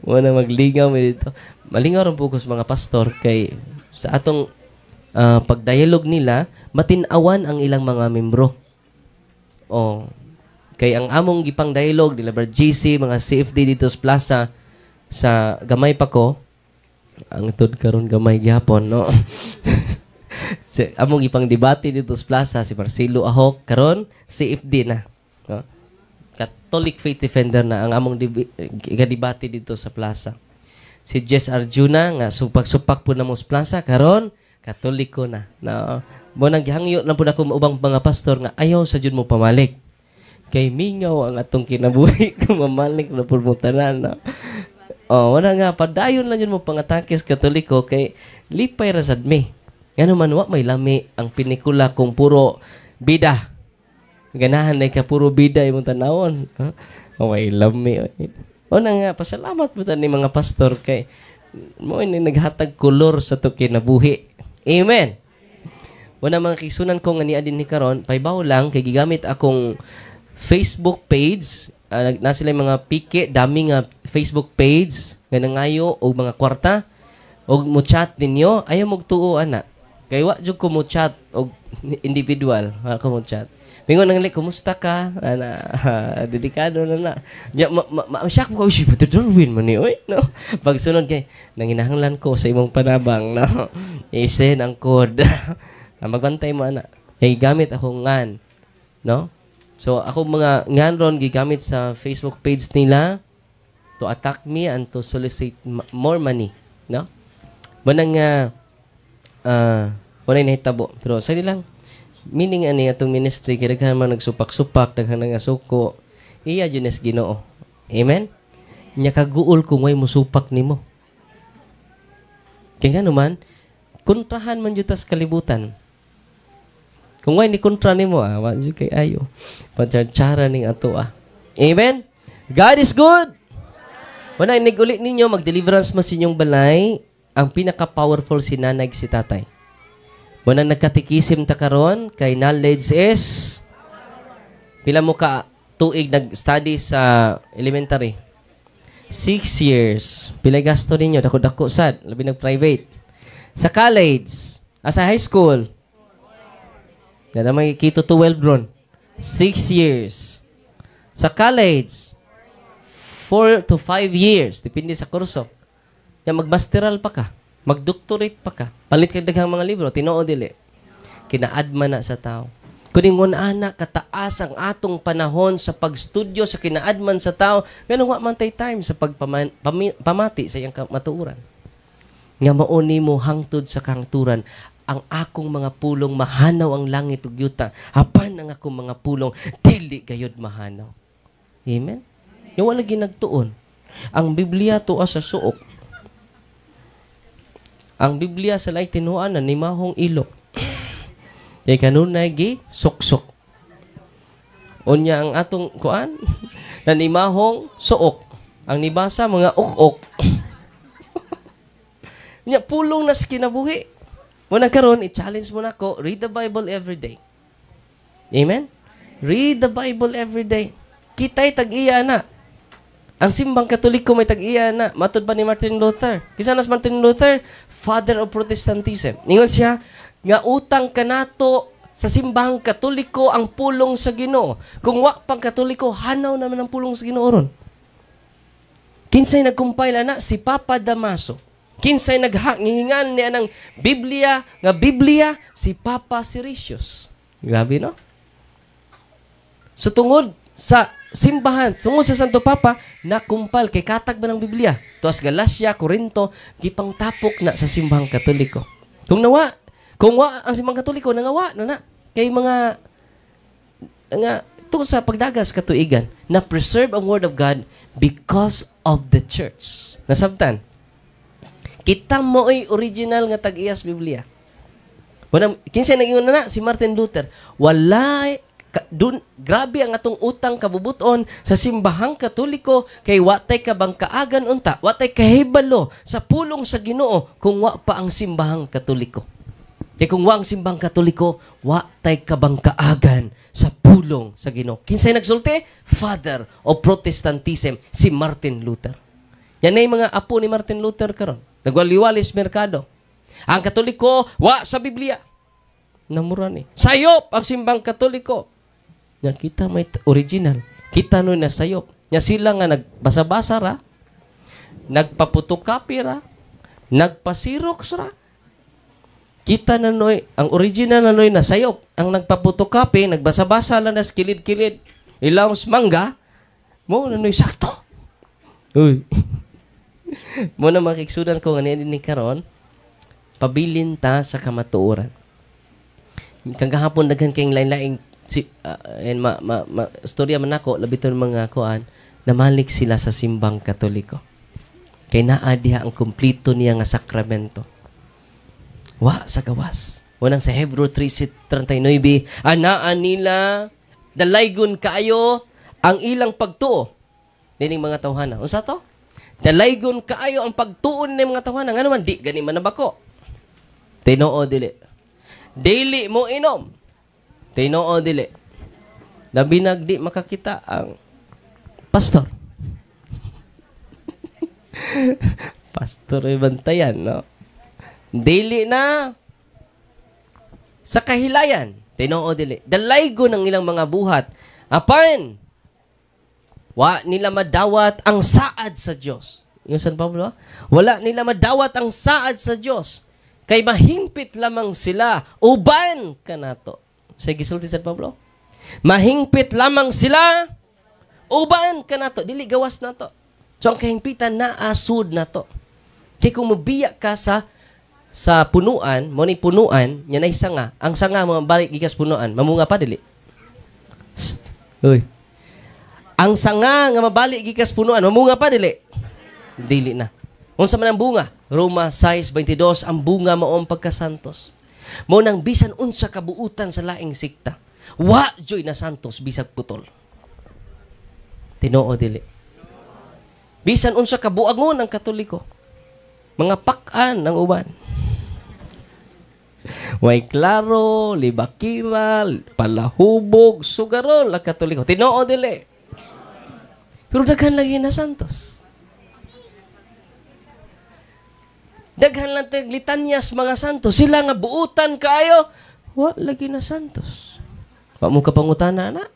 Wala magligaw mi dito. Malingaw ron po ko sa mga pastor kay sa atong pagdialog nila, matin-awan ang ilang mga membro. Oh, kay ang among gipang dialogue nila Brad JC, mga CFD dito sa plaza sa gamay pa ko, ang tud karon gamay gyapon, no. Si, among ipang debate dito sa plaza si Marcelo Ahok karon CFD na, no? Catholic Faith Defender na ang among debate dito sa plaza. Si Jess Arjuna nga supak-supak po na mo sa plaza karon Katoliko na. No. Mo nang gihangyo na pud ako ubang mga pastor nga ayaw sa jud mo pamalik. Kay mingaw ang atong kinabuhi kung mamalik na pud mo tanan. No? Oh, wala nga padayon lang jud mo pangatake sa Katoliko kay lipay ra sad mi. Ngano man wa may lami ang pinikula kung puro bida. Ganahan na ka puro bida imong tanawon. Huh? Oh, may lami. O na nga, pasalamat po ni mga pastor kay mo ini naghatag kolor sa to kinabuhi. Amen. Wala mga kisunan ko nga niya din ni karon, paybaw lang kay gigamit akong Facebook page, na sila yung mga pike, dami nga Facebook page nga nangayo og mga kwarta og mo chat ninyo, ayaw mo tuo ana. Kay wa jud ko mo chat og individual, wa ko mo chat. Mingon nang kumusta ka? Ana, delikado na na. Ya, ma, ma, ma shock ko, si Brother Darwin man ni, oy, no. Pagsunod kay nanginahanglan ko sa imong panabang, no. I-send ang code. Magbantay mo ana. Kay gamit ako ngan, no? So ako mga ngan ron gigamit sa Facebook page nila to attack me and to solicit more money, no? Manang wala nahitabo. Pero sa lang meaning ani atong ministry kay daghan man nagsupak-supak, daghan nga suko. Iya jud ni Ginoo. Amen. Nya kaguol kung way musupak nimo. Kay ngano man kontrahan man jud tas kalibutan. Kung way ni kontra nimo, wa jud kay ayo. Pagtsara ning ato ah. Amen. God is good. Wala niguli ninyo mag-deliverance mo sa inyong balay, ang pinaka-powerful si nanay si tatay. Muna nagkatikisim ta karon kay knowledge is, pila mo ka tuig nag-study sa elementary? 6 years. Pila gasto ninyo? Dako-dako sad. Labi nag-private. Sa college, sa high school, na may kito 12 ron. 6 years. Sa college, 4 to 5 years. Depende sa kurso. Ya magmasteral pa ka. Magdoctorate pa ka. Palit kag daghang mga libro. Tinuod dili? Kinaadman na sa tao. Kuning ana kataas ang atong panahon sa pagstudyo sa kinaadman sa tao, nganong wa man tay time sa pamati sa iyang kamatuoran? Nga mao nimo hangtod sa kahangturan. Ang akong mga pulong, mahanaw ang langit ug yuta, apan ang akong mga pulong dili gayud mahanaw. Amen. Yung wala ginagtuon. Ang Biblia tuwa sa suok. Ang Biblia sa laing tinuan na nimahong ilo. Kay kanunay gi suksok. Unya ang atong kuan na nimahong suok. Ang nibasa mga ok-ok. Nya pulong na sa kinabuhi. Muna karon i-challenge mo nako, read the Bible every day. Amen? Read the Bible every day. Kita'y tag-iya na. Ang Simbang Katoliko may tag-iya na. Matod ba ni Martin Luther? Kinsa na si Martin Luther? Father of Protestantism. Ningon siya, nga utang kanato sa Simbahang Katoliko ang pulong sa Ginoo. Kung wa pang Katoliko, hanaw naman ang pulong sa Ginoo ron. Kinsay nag-compile na? Si Papa Damaso. Kinsay naghangingan niya ng Biblia, nga Biblia? Si Papa Siricius. Grabe, no? So tungod sa simbahan, tungod sa Santo Papa, nakumpal kay katag ba ng Biblia? Tuas Galacia, Corinto, gipangtapok na sa Simbahang Katoliko. Kung wa ang Simbahang Katoliko, nangawa na na. Kay mga nga tungod sa pagdagas katuigan, na preserve ang Word of God because of the church. Nasabtan? Kita mo'y original nga tag-iyas Biblia. Wala, kinsa nag-ingon na na? Si Martin Luther. Wala ka, dun, grabe ang atong utang kabubuton sa Simbahang Katoliko kay watay kabangkaagan unta, watay kahibalo sa pulong sa Ginoo kung wa pa ang Simbahang Katoliko. Kay kung wa ang Simbahang Katoliko, wa tay kabangkaagan sa pulong sa Ginoo. Kinsay nagsulti? Father of Protestantism, si Martin Luther. Yan na yung mga apo ni Martin Luther karon. Nagwaliwalis merkado. Ang Katoliko, wa sa Biblia. Namura ni. Sayop ang Simbang Katoliko. Nya kita may original. Kita no na sayop. Nya sila nga nagbasa-basa ra, nagpa-photocopy ra, nagpa-xerox ra. Kita na noy, ang original na noy na sayop. Ang nagpa-photocopy, nagbasa-basa lang na kilid-kilid. Ilaw mangga, mo na noy sakto. Uy. Mo na makiksudan ko nga ni karon, pabilin ta sa kamatuoran. Kang gahapon daghan kayong lain-laing si and ma, ma, ma, storya man nako labi ton mga kuan namalik sila sa Simbang Katoliko. Kay naa diha ang kumpleto niya nga sakramento. Wa sa gawas. Unang sa Hebreo 3:39, anaa nila dalaygon kaayo ang ilang pagtuo nining mga tawhana. Unsa to? Dalaygon kaayo ang pagtuon ni mga tawhana. Ngano man di gani man nabako? Tinoo dili? Dili mo inom. Tinoo dili? Labi nag di makakita ang pastor. Pastor ay bantayan, no? Dili na sa kahilayan. Tinoo dili? Dalaygon ang ilang mga buhat. Apan, wa nila madawat ang saad sa Dios. Yung San Pablo, ah? Wala nila madawat ang saad sa Dios. Kay mahingpit lamang sila uban kanato. Sa gisulti San Pablo? Mahingpit lamang sila uban kanato, dili gawas nato. So ang kahingpitan naasud nato. Kay kung mobiya ka sa punuan, mo ni punuan, nya nay sanga, ang sanga mo balik gikas punuan, mamunga pa dili? Shh. Uy. Ang sanga nga mabalik gikas punuan, mamunga pa dili? Dili na. Unsa man ang bunga? Roma 6:22, ang bunga mao ang pagkasantos. Mo nang bisan unsa kabuutan sa laing sikta, wa joy na santos bisag putol. Tinoo dili? Bisan unsa kabuangon ang Katoliko, mga pak-an ang uban. Way klaro, libakira, palahubog, sugarol, ang Katoliko. Tinuod dili. Pero daghan lagi na santos. Daghan lang tag litanyas mga santos. Sila nga buutan kaayo, wa lagi na santos. Wa mo kapangutana na.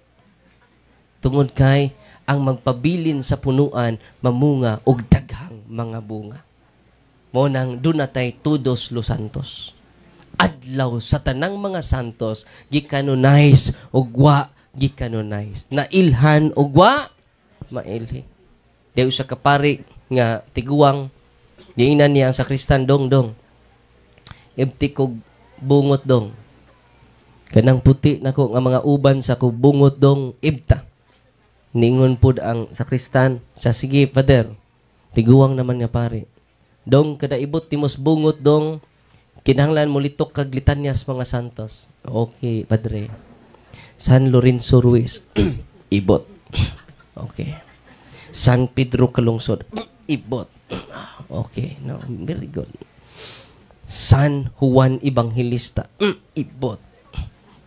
Tungod kay ang magpabilin sa punuan mamunga og daghang mga bunga. Mo nang dunatay todos los santos. Adlaw sa tanang mga santos gikanonize og wa gikanonize. Nailhan og wa mailhi. Di usa ka pari nga tiguang giingnan niya ang sakristan, dong dong. Ibti kog bungot dong. Kanang puti nako nga mga uban sa ko bungot dong ibta. Ningon pud ang sakristan, sa sige father, tiguang naman nga pari. Dong kada ibot nimos bungot dong, kinahanglan mo litok kag litanyas mga santos. Okay, padre. San Lorenzo Ruiz, ibot. Okay. San Pedro Calungsod, ibot. Okay, no, very good. San Juan Evangelista, ibot.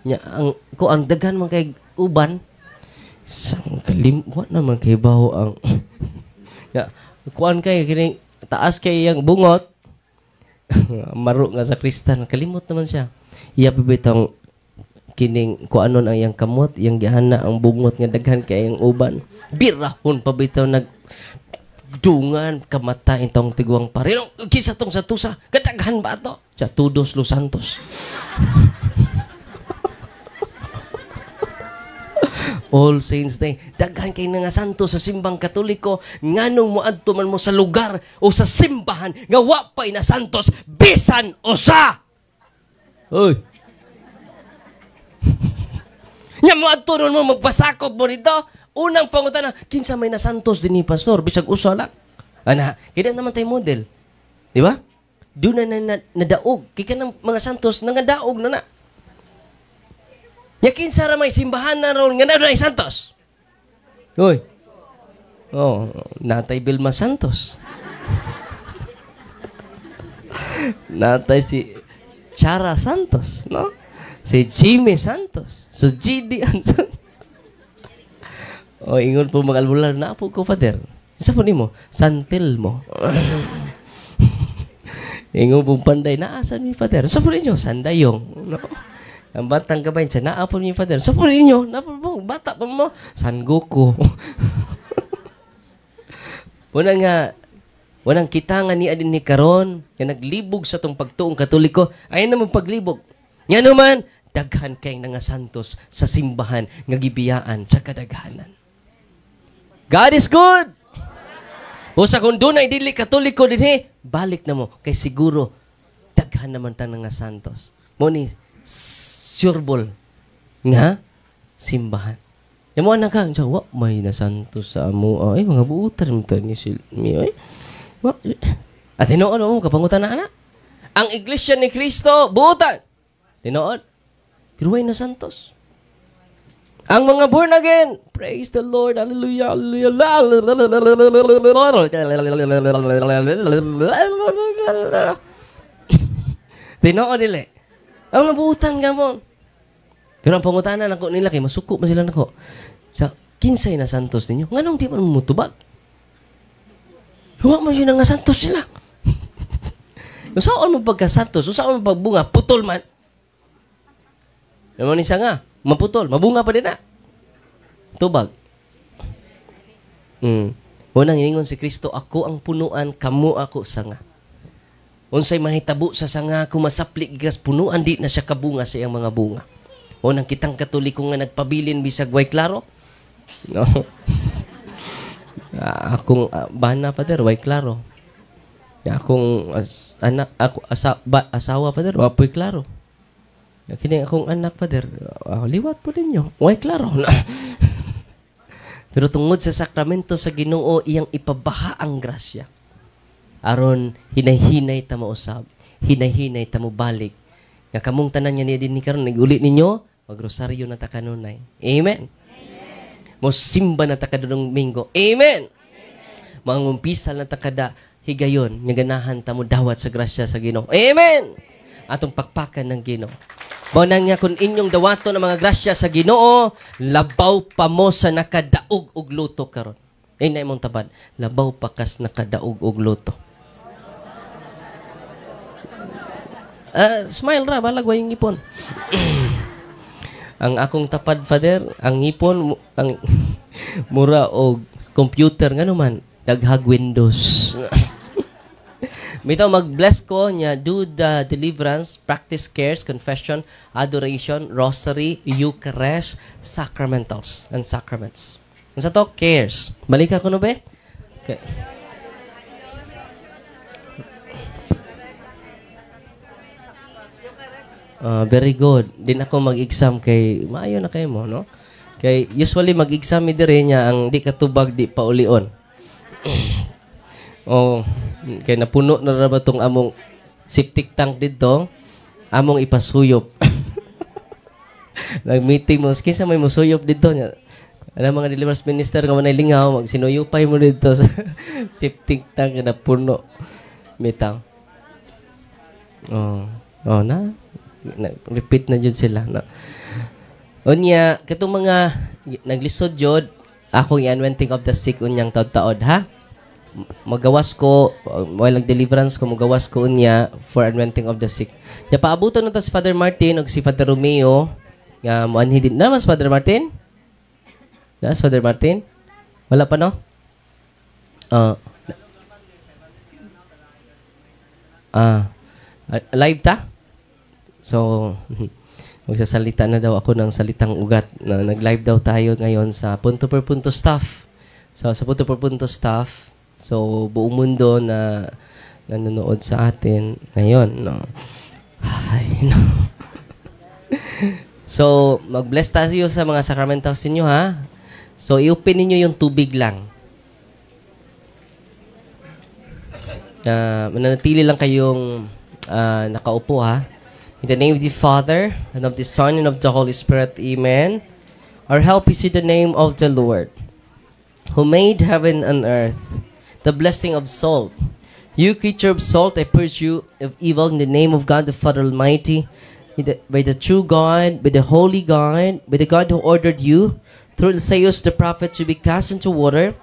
Nya ang kuan daghan man kay uban. Sang kalimwa naman kay baho ang ya, kuan kay kining taas kay iyang bungot. Maro nga sa kristan, kalimot naman siya. Iya bibitong kining kuanon ang iyang kamot, iyang gihana ang bungot nga daghan kay ang uban. Birahon pa bitaw nag dungan kamata intong tiguang pare. Kisa tong sa tusa, kadaghan ba to? Sa Todos Los Santos. All Saints Day. Daghan kay nga santo sa simbang Katoliko, nganong moadto man mo sa lugar o sa simbahan nga wa pa'y na santos bisan usa. Oy. Nya moadto ron mo magpasakop mo dito. Unang pangutana, kinsa may na santos dinhi pastor bisag usa lang. Ana, kaya naman tay model. Di ba? Doon na nadaog kay kanang mga santos nangadaog na na. Nya kinsa ra may simbahan na ron nga na santos? Hoy. Oh, Natay Vilma Santos. Natay si Chara Santos, no? Si Jimmy Santos. So GD Santos. Oh, ingon po mga albular na po ko, father. Isa po nimo, Santilmo. Ingon po panday, naasan mi father. Sa po ninyo, Sandayong, no? Ang batang gabayin siya, naa po niyo, father. Sa po ninyo, naa po, bata pa mo, San Goku. Wala nga, walang kita nga niya din ni karon, nga naglibog sa tong pagtuong Katoliko, ay naman paglibog. Nga naman, daghan kay nga santos sa simbahan nga gibiyaan sa kadaghanan. God is good! O sa kung dunay dili Katoliko dinhi, balik na mo, kay siguro, daghan naman tang nga santos. Mo ni, sureball nga simbahan. Yung mga anak ka, wa may nasantos sa amo. Ay, mga buutan mo ni silmi. Ay, wa. At tinuod mo, kapangutan na anak. Ang Iglesia ni Cristo, buutan. Tinuod. Pero way nasantos. Ang mga born again, praise the Lord, hallelujah, hallelujah. Tinuod dili. Ang nabuutan ka mo. Pero ang pangutanan nako nila kay masuko man sila nako. Sa kinsay na santos ninyo, nganong di man mutubag? Wa man yun nga santos sila. Usaon mo pagka santos, usaon mo pagbunga, putol man. Naman isa nga, maputol, mabunga pa din na. Tubag. Unang iningon si Kristo, ako ang punuan, kamo ako sanga. Unsay mahitabo sa sanga, kung masapli gikas punuan, di na siya kabunga sa iyang mga bunga. Unang kitang Katoliko nga nagpabilin bisag way klaro. No. Akong bana father, way klaro. Akong anak, ako asawa father, wa po'y klaro. Kini akong anak father, liwat po ninyo, way klaro. Pero tungod sa sakramento sa Ginoo, iyang ipabaha ang grasya. Aron hinay-hinay ta mausab, hinay-hinay ta mobalik. Nga kamong tanan nga niya din ni karon naguli ninyo, magrosaryo na ta kanunay. Amen. Amen. Mosimba na ta kadunong Domingo. Amen. Amen. Mangumpisal na ta kada higayon nga ganahan ta mo dawat sa grasya sa Ginoo. Amen. Amen. Atong pakpakan ng Ginoo. Mao na nga kung inyong dawaton ang mga grasya sa Ginoo, labaw pa mo sa nakadaog og lotto karon. Eh, na imong tabad, labaw pa kas nakadaog og lotto. Smile ra, balag way ngipon. Ang akong tapad, Father, ang ngipon, ang mura og computer ngano man, daghag Windows. Bitaw mag-bless ko niya, do the deliverance, practice cares, confession, adoration, rosary, Eucharist, sacramentals, and sacraments. Unsa to? Cares. Balik ako no be? Okay. Very good. Din ako mag-exam kay maayo na kayo mo, no? Kay usually mag-exam mi diri niya ang di katubag di paulion. Oh, kay napuno na ra ba tong among septic tank didto, among ipasuyop. Nag-meeting mo, kinsa may musuyop didto niya. Ana mga deliverance minister nga manay lingaw, magsinuyupay mo didto sa septic tank na puno. Bitaw. Oh, oh na. Na repeat na jud sila na. Unya katong mga naglisod jud akong i-anointing of the sick unyang taod-taod ha. Magawas ko while deliverance ko, magawas ko unya for anointing of the sick. Nya paabuton na ta si Father Martin ug si Father Romeo nga moanhi din. Na mas Father Martin? Na Father Martin? Wala pa no? Live ta? So, magsasalita na daw ako ng salitang ugat. Na, nag-live daw tayo ngayon sa Punto per Punto staff. So, sa Punto per Punto staff, so, buong mundo na nanonood sa atin ngayon. No? Ay, no. So, mag-bless tayo sa mga sacramentals ninyo, ha? So, i-open ninyo yung tubig lang. Mananatili lang kayong nakaupo, ha? In the name of the Father, and of the Son, and of the Holy Spirit, Amen. Our help is in the name of the Lord, who made heaven and earth. The blessing of salt. You creature of salt, I purge you of evil in the name of God the Father Almighty, by the true God, by the holy God, by the God who ordered you, through Eliseus the prophet, to be cast into water,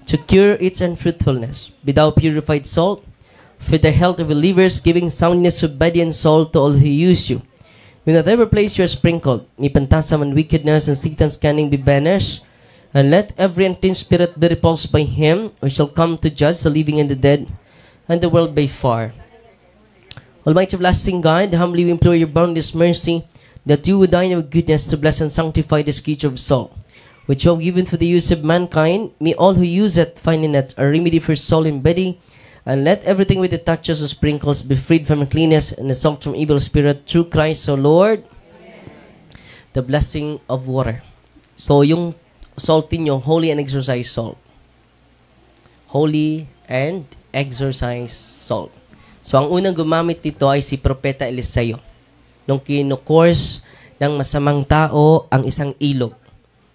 to cure its unfruitfulness. Be thou purified salt, for the health of believers, giving soundness of body and soul to all who use you. In whatever place you are sprinkled, may phantasm and wickedness and Satan's cunning be banished, and let every unclean spirit be repulsed by him, who shall come to judge the living and the dead, and the world by far. Almighty everlasting God, humbly we implore your boundless mercy, that you would deign of goodness to bless and sanctify this creature of salt, which you have given for the use of mankind. May all who use it find in it a remedy for soul and body, and let everything with the touches or sprinkles be freed from uncleanness and assault from evil spirit through Christ our Lord. Amen. The blessing of water. So, yung salt niyo, holy and exorcised salt. Holy and exorcised salt. So, ang unang gumamit nito ay si Propeta Eliseo. Nung kinukurs ng masamang tao ang isang ilog.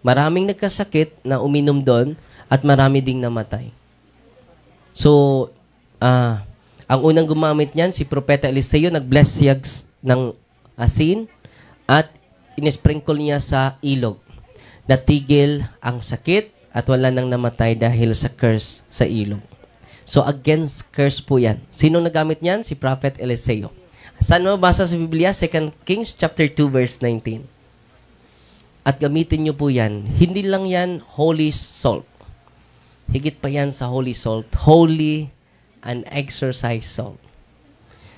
Maraming nagkasakit na uminom doon at marami ding namatay. So, ang unang gumamit niyan, si Propeta Eliseo, nag-bless siya ng asin at inisprinkle niya sa ilog. Natigil ang sakit at wala nang namatay dahil sa curse sa ilog. So, against curse po yan. Sino nagamit niyan? Si Prophet Eliseo. Saan mabasa sa Biblia? 2 Kings chapter 2 verse 19. At gamitin niyo po yan. Hindi lang yan holy salt. Higit pa yan sa holy salt. Holy and exorcised salt.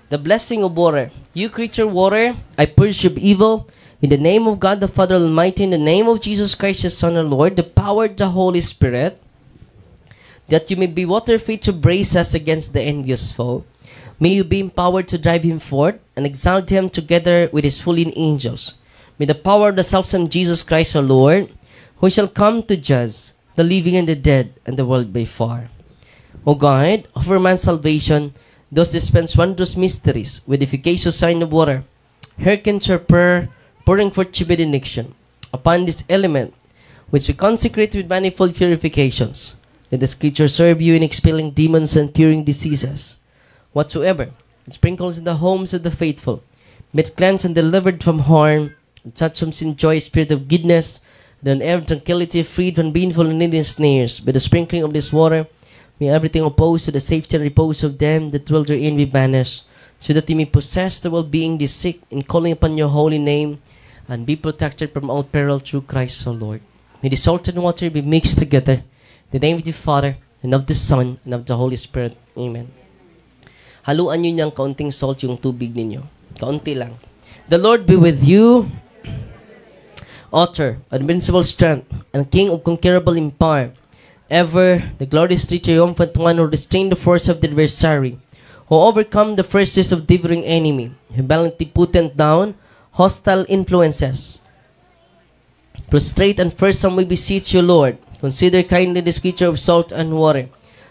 The blessing of water. You creature water, I purge you of evil. In the name of God the Father Almighty, in the name of Jesus Christ, His Son and Lord, the power of the Holy Spirit, that you may be water fit to brace us against the envious foe. May you be empowered to drive him forth and exalt him together with his fallen angels. May the power of the self-same Jesus Christ our Lord, who shall come to judge the living and the dead and the world by far. O God, offer man's salvation, those dispense wondrous mysteries with efficacious sign of water. Hearken to our prayer, pouring forth your benediction upon this element, which we consecrate with manifold purifications. Let the Scripture serve you in expelling demons and curing diseases. Whatsoever it sprinkles in the homes of the faithful, Be cleansed and delivered from harm, touch from sin, joy, spirit of goodness, then every tranquility, freed from painful and needing snares. By the sprinkling of this water, may everything opposed to the safety and repose of them that dwell therein be banished, so that they may possess the well-being they seek in calling upon your holy name, and be protected from all peril through Christ our Lord. May the salt and water be mixed together. In the name of the Father, and of the Son, and of the Holy Spirit. Amen. Haluan nyo niyang kaunting salt yung tubig ninyo. Kaunti lang. The Lord be with you. Author, invincible strength, and King of conquerable empire, ever the gloriously triumphant one who restrained the force of the adversary, who overcome the forces of devouring enemy, who valiantly put down hostile influences. Prostrate and fearsome we beseech you, Lord. Consider kindly this creature of salt and water.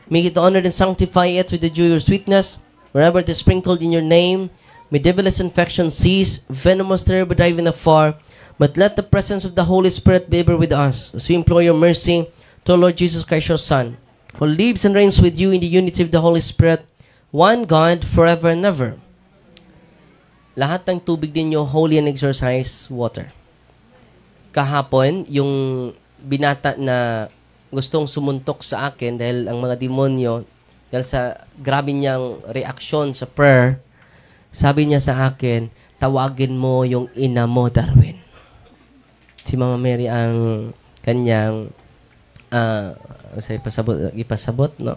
Make it honored and sanctify it with the dew of your sweetness. Wherever it is sprinkled in your name, may devilish infection cease, venomous terror be driven afar. But let the presence of the Holy Spirit be ever with us, as we implore your mercy to our Lord Jesus Christ, your Son, who lives and reigns with you in the unity of the Holy Spirit, one God, forever and ever. Lahat ng tubig ninyo, holy and exorcised water. Kahapon, yung binata na gustong sumuntok sa akin dahil ang mga demonyo, dahil sa grabe niyang reaksyon sa prayer, sabi niya sa akin, "Tawagin mo yung ina mo, Darwin." Si Mama Mary ang kanyang sa ipasabot, ipasabot, no?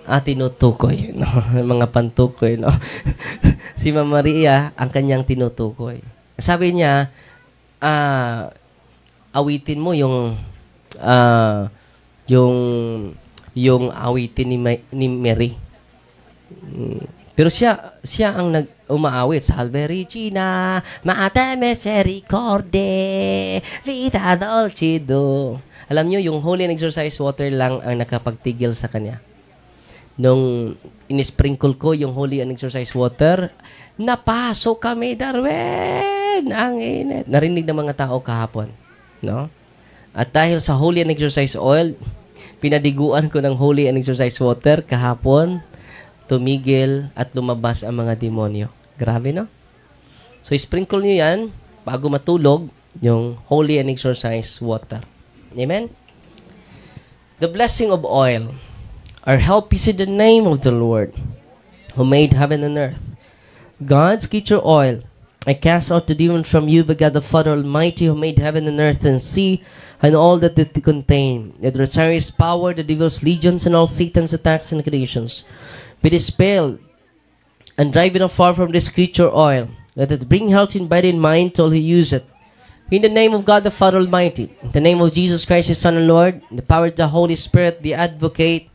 Ah, tinutukoy, no? Mga pantukoy, no? Si Mama Maria ang kanyang tinutukoy. Sabi niya, awitin mo yung awitin ni Mary. Pero siya ang nag umaawit, "Salve Regina, Mater Misericordiae, Vita Dulcedo." Alam niyo, yung holy and exorcised water lang ang nakapagtigil sa kanya. Nung inisprinkle ko yung holy and exorcised water, napaso kami, Darwin! Ang init. Narinig ng mga tao kahapon. No? At dahil sa holy and exorcised oil, pinadiguan ko ng holy and exorcised water kahapon, tumigil at lumabas ang mga demonyo. Grabe, no? So, sprinkle nyo yan bago matulog, yung holy and exorcised water. Amen? The blessing of oil. Our help is in the name of the Lord, who made heaven and earth. God's creature oil. I cast out the demon from you by God the Father Almighty, who made heaven and earth and sea and all that it contain. The adversary's power, the devil's legions, and all Satan's attacks and creations be dispelled and driven afar from this creature oil. Let it bring health in body and mind to all who use it. In the name of God the Father Almighty, in the name of Jesus Christ, His Son and Lord, in the power of the Holy Spirit, the Advocate,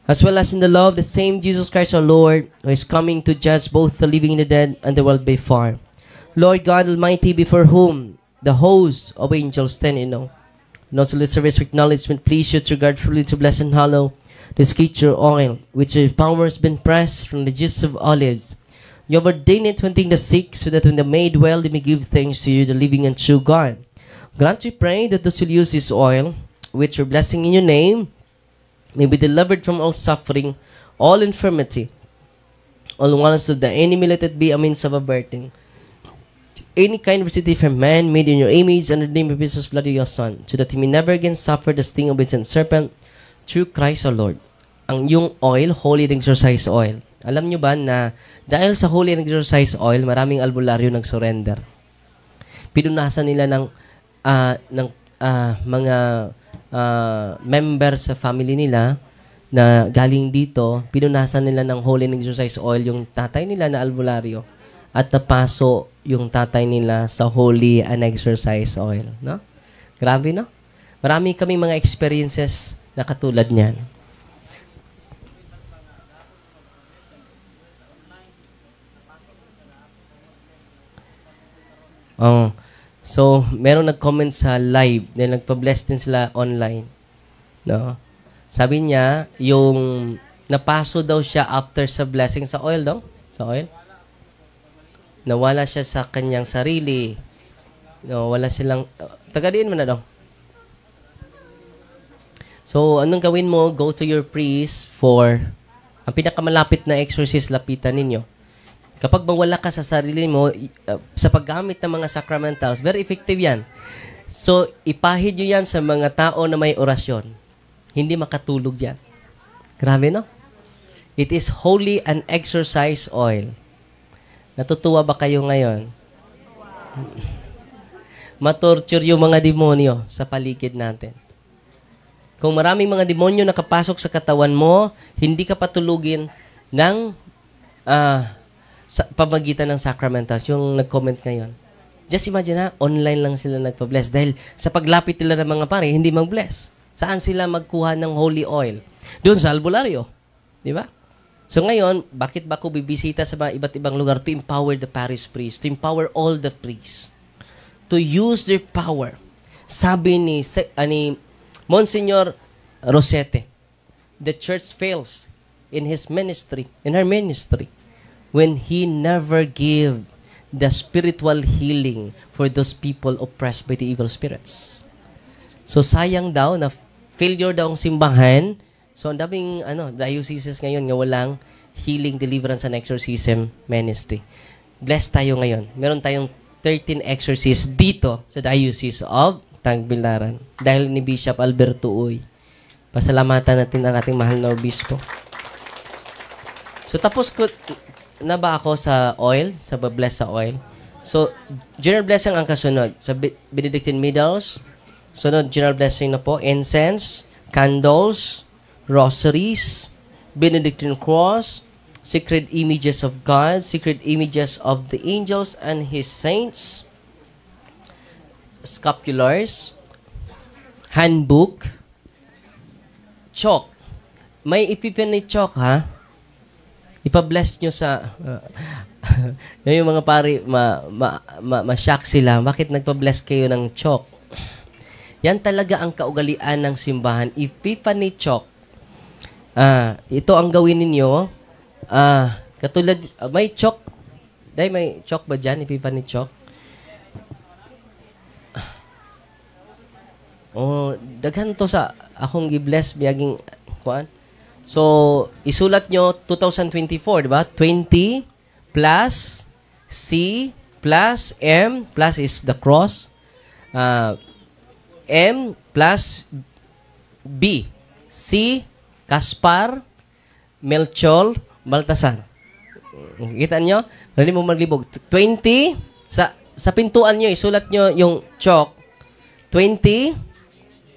as well as in the love of the same Jesus Christ our Lord, who is coming to judge both the living and the dead and the world by far. Lord God Almighty, before whom the hosts of angels stand in awe. And also the service of acknowledgement, please you to regardfully to bless and hallow this creature oil, which your power has been pressed from the juice of olives. You have ordained it to anointing the sick, so that when they made well, they may give thanks to you, the living and true God. Grant, we pray, that those who use this oil, which your blessing in your name, may be delivered from all suffering, all infirmity, all wiles of the enemy. Let it be a means of averting any kind of city from man made in your image and the name of Jesus, blood of your Son, so that he may never again suffer the sting of ancient serpent, through Christ our Lord. Ang yung oil, holy and exorcised oil. Alam nyo ba na dahil sa holy and exorcised oil, maraming albularyo nag-surrender? Pinunasan nila ng mga member sa family nila na galing dito, pinunasan nila ng holy and exorcised oil yung tatay nila na albularyo at napaso yung tatay nila sa holy and exorcised oil. No? Grabe, no? Marami kaming mga experiences na katulad niyan. Oh. So, meron nag-comment sa live, then nagpa-bless din sila online. No? Sabi niya, yung napaso daw siya after sa blessing sa oil daw? Sa oil? Nawala siya sa kanyang sarili. No, wala silang taga diin man na daw. So, anong gawin mo? Go to your priest for ang pinakamalapit na exorcist, lapitan ninyo. Kapag mawala ka sa sarili mo, sa paggamit ng mga sacramentals, very effective yan. So, ipahid nyo yan sa mga tao na may orasyon. Hindi makatulog yan. Grabe, no? It is holy and exorcise oil. Natutuwa ba kayo ngayon? Matorture yung mga demonyo sa paligid natin. Kung maraming mga demonyo nakapasok sa katawan mo, hindi ka patulugin ng sa pamagitan ng sacramentals, yung nag-comment ngayon. Just imagine na, online lang sila nagpa-bless. Dahil sa paglapit nila ng mga pare, hindi mag-bless. Saan sila magkuha ng holy oil? Doon sa albularyo. Di ba? So ngayon, bakit ba ako bibisita sa mga iba't ibang lugar? To empower the parish priest, to empower all the priests, to use their power. Sabi ni Monsignor Rosete, the church fails in his ministry, in her ministry, when he never give the spiritual healing for those people oppressed by the evil spirits. So sayang daw na failure daw ang simbahan. So ang daming dioceses ngayon nga walang healing, deliverance and exorcism ministry. Blessed tayo ngayon. Meron tayong 13 exorcists dito sa Diocese of Tagbilaran. Dahil ni Bishop Alberto Uy. Pasalamatan natin ang ating mahal na obispo. So tapos ko na ba ako sa oil? Sa bless sa oil? So, general blessing ang kasunod. Sa Benedictine medals, sunod general blessing na po, incense, candles, rosaries, Benedictine cross, sacred images of God, sacred images of the angels and His saints, scapulars, handbook, chalk. May Epiphany chalk, ha? Ipa-bless nyo sa yung mga pari, ma-shock sila. Bakit nagpa-bless kayo ng chalk? Yan talaga ang kaugalian ng simbahan. Epiphany chalk. Ito ang gawin ninyo. Katulad, may chalk. Dahil may chalk ba dyan? Epiphany chalk? Oh, daghan to sa akong gi-bless biyaging kuan. So, isulat nyo 2024, di ba? 20 plus C plus M plus is the cross. M plus B. C, Caspar, Melchor, Baltasar. Kita nyo? Hindi mo maglibog. 20, sa pintuan nyo, isulat nyo yung chalk. 20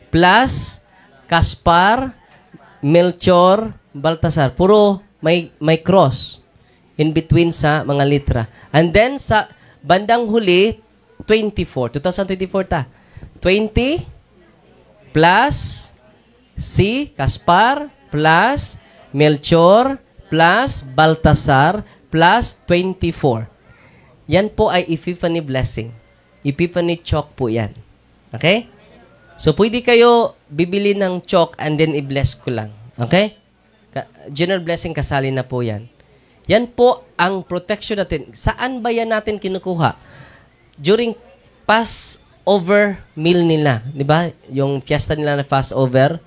plus Caspar, Melchor, Baltasar. Puro may cross in between sa mga litra. And then sa bandang huli, 24. 2024 ta. 20 plus C, Caspar, plus Melchor, plus Baltasar, plus 24. Yan po ay Epiphany blessing. Epiphany chalk po yan. Okay? So, pwede kayo bibili ng chalk and then i-bless ko lang. Okay? General blessing, kasali na po yan. Yan po ang protection natin. Saan ba yan natin kinukuha? During Passover meal nila. Di ba? Yung fiesta nila na Passover,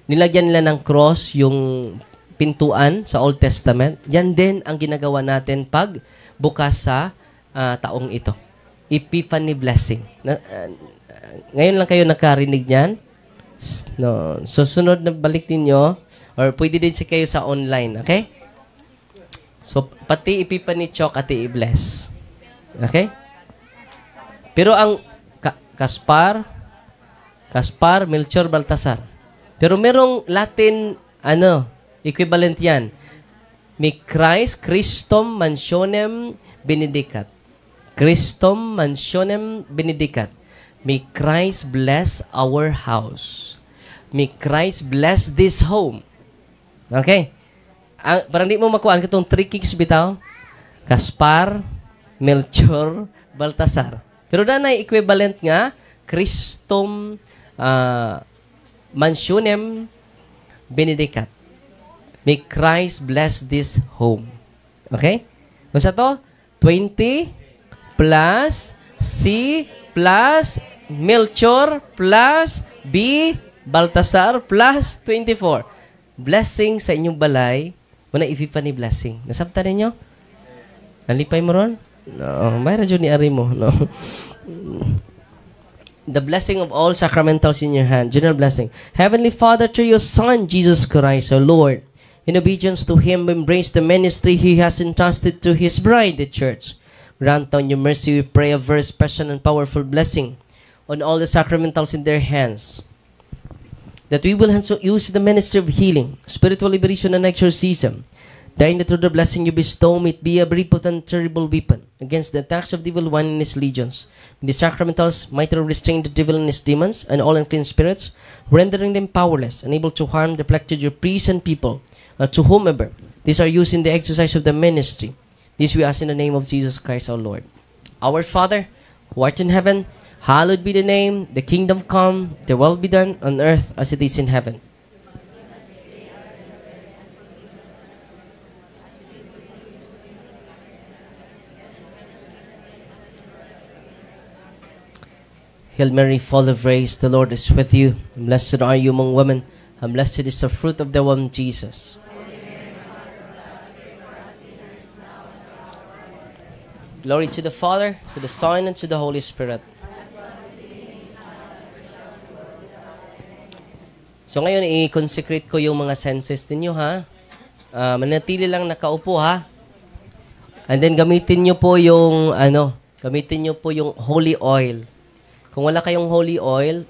nilagyan nila ng cross yung pintuan sa Old Testament. Yan din ang ginagawa natin pag bukas sa taong ito. Epiphany blessing. Ngayon lang kayo nakarinig niyan. No. So, sunod na balik ninyo, or pwede din si kayo sa online, okay? So, pati Epiphany chalk at i-bless. Okay? Pero ang Caspar, Melchor, Baltasar. Pero merong Latin, equivalent yan. May Christ, Christum mansionem benedicat. Christum mansionem benedicat. May Christ bless our house. May Christ bless this home. Okay? Parang di mo makuha itong three kings bitaw. Caspar, Melchor, Baltasar. Pero na equivalent nga, Christum mansionem benedicat. May Christ bless this home. Okay? Unsa to? 20 plus C plus Melchor plus B Baltasar plus 24. Blessing sa inyong balay, muna Epiphany blessing. Nasabtan ninyo? Nalipay mo ron? No, may radyo ni Ari mo, no? The blessing of all sacramentals in your hand. General blessing. Heavenly Father, through your Son, Jesus Christ, our Lord, in obedience to Him, embrace the ministry He has entrusted to His bride, the Church. Grant on your mercy, we pray, a very special and powerful blessing on all the sacramentals in their hands, that we will use the ministry of healing, spiritual liberation, and exorcism. Dying that through the blessing you bestow, may it be a very potent, terrible weapon against the attacks of the evil one and his legions. The sacramentals might restrain the devil and his demons and all unclean spirits, rendering them powerless, unable to harm, deflected your priests and people, to whomever these are used in the exercise of the ministry. This we ask in the name of Jesus Christ our Lord. Our Father, who art in heaven, hallowed be the name, the kingdom come, the will be done on earth as it is in heaven. Hail Mary, full of grace, the Lord is with you. Blessed are you among women, and blessed is the fruit of the womb, Jesus. Glory to the Father, to the Son, and to the Holy Spirit. So ngayon, i-consecrate ko yung mga senses ninyo, ha? Manatili lang nakaupo, ha? And then, gamitin nyo po yung, ano, gamitin nyo po yung holy oil. Kung wala kayong holy oil,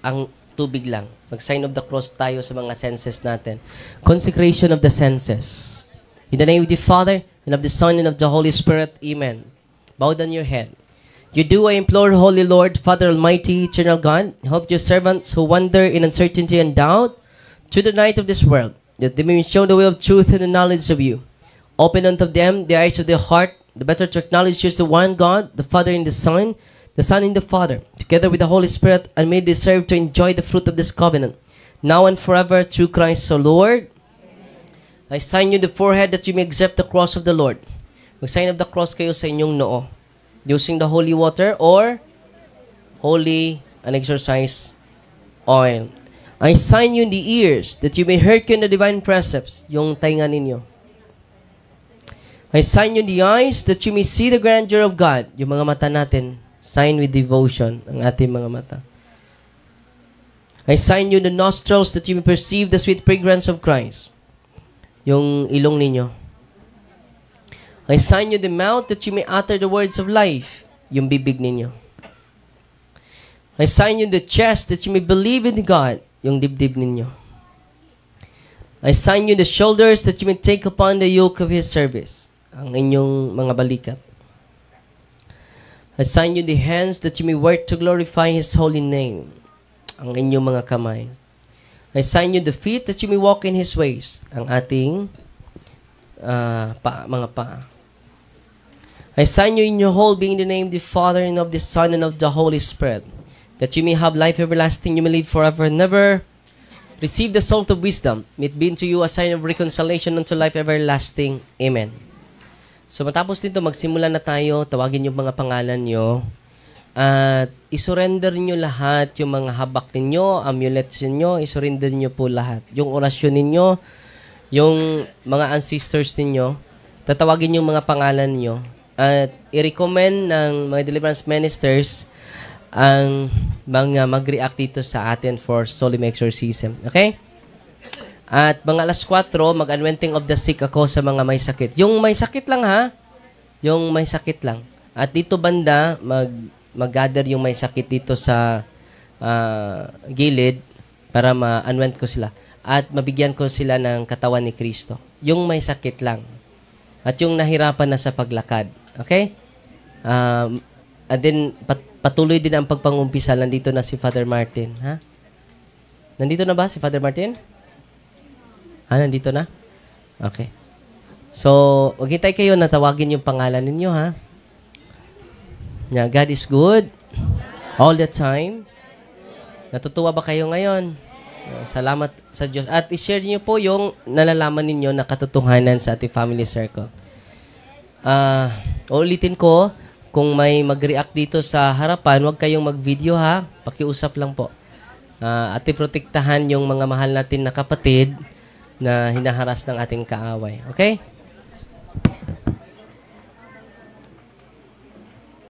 ang tubig lang. Mag-sign of the cross tayo sa mga senses natin. Consecration of the senses. In the name of the Father, and of the Son, and of the Holy Spirit. Amen. Bow down your head. You do, I implore, Holy Lord, Father Almighty, Eternal God, help your servants who wander in uncertainty and doubt to the night of this world, that they may be shown the way of truth and the knowledge of you. Open unto them the eyes of their heart, the better to acknowledge you as the one God, the Father and the Son and the Father, together with the Holy Spirit, and may they serve to enjoy the fruit of this covenant, now and forever, through Christ our Lord. I sign you the forehead that you may accept the cross of the Lord. Mag-sign of the cross kayo sa inyong noo, using the holy water or holy and exorcise oil. I sign you in the ears that you may hearken the divine precepts, yung tainga ninyo. I sign you in the eyes that you may see the grandeur of God, yung mga mata natin. Sign with devotion ang ating mga mata. I sign you the nostrils that you may perceive the sweet fragrance of Christ. Yung ilong ninyo. I sign you the mouth that you may utter the words of life. Yung bibig ninyo. I sign you the chest that you may believe in God. Yung dibdib ninyo. I sign you the shoulders that you may take upon the yoke of His service. Ang inyong mga balikat. I sign you the hands that you may work to glorify His holy name. Ang inyong mga kamay. I sign you the feet that you may walk in His ways. Ang ating mga paa. I sign you in your whole being in the name of the Father and of the Son and of the Holy Spirit, that you may have life everlasting, you may live forever and ever. Receive the salt of wisdom. May it be unto you a sign of reconciliation unto life everlasting. Amen. So matapos nito, magsimula na tayo. Tawagin yung mga pangalan nyo. At isurrender nyo lahat yung mga habak ninyo, amulets ninyo, isurrender nyo po lahat. Yung orasyon ninyo, yung mga ancestors ninyo, tatawagin yung mga pangalan nyo. At i-recommend ng mga deliverance ministers ang mga mag-react dito sa atin for solemn exorcism. Okay? At mga alas 4, mag-anointing of the sick ako sa mga may sakit. Yung may sakit lang ha? Yung may sakit lang. At dito banda, mag-gather yung may sakit dito sa gilid para ma-anoint ko sila. At mabigyan ko sila ng katawan ni Kristo. Yung may sakit lang. At yung nahirapan na sa paglakad. Okay? And then, patuloy din ang pagpangumpisa. Nandito na si Father Martin. Ha? Nandito na ba si Father Martin? Ah, nandito na? Okay. So, maghintay kayo na tawagin yung pangalan ninyo, ha? Yeah, God is good all the time. Natutuwa ba kayo ngayon? Salamat sa Diyos. At i-share niyo po yung nalalaman ninyo na katotohanan sa ating family circle. Ulitin ko, kung may mag-react dito sa harapan, huwag kayong mag-video, ha? Pakiusap lang po. At iprotektahan yung mga mahal natin na kapatid na hinaharas ng ating kaaway. Okay?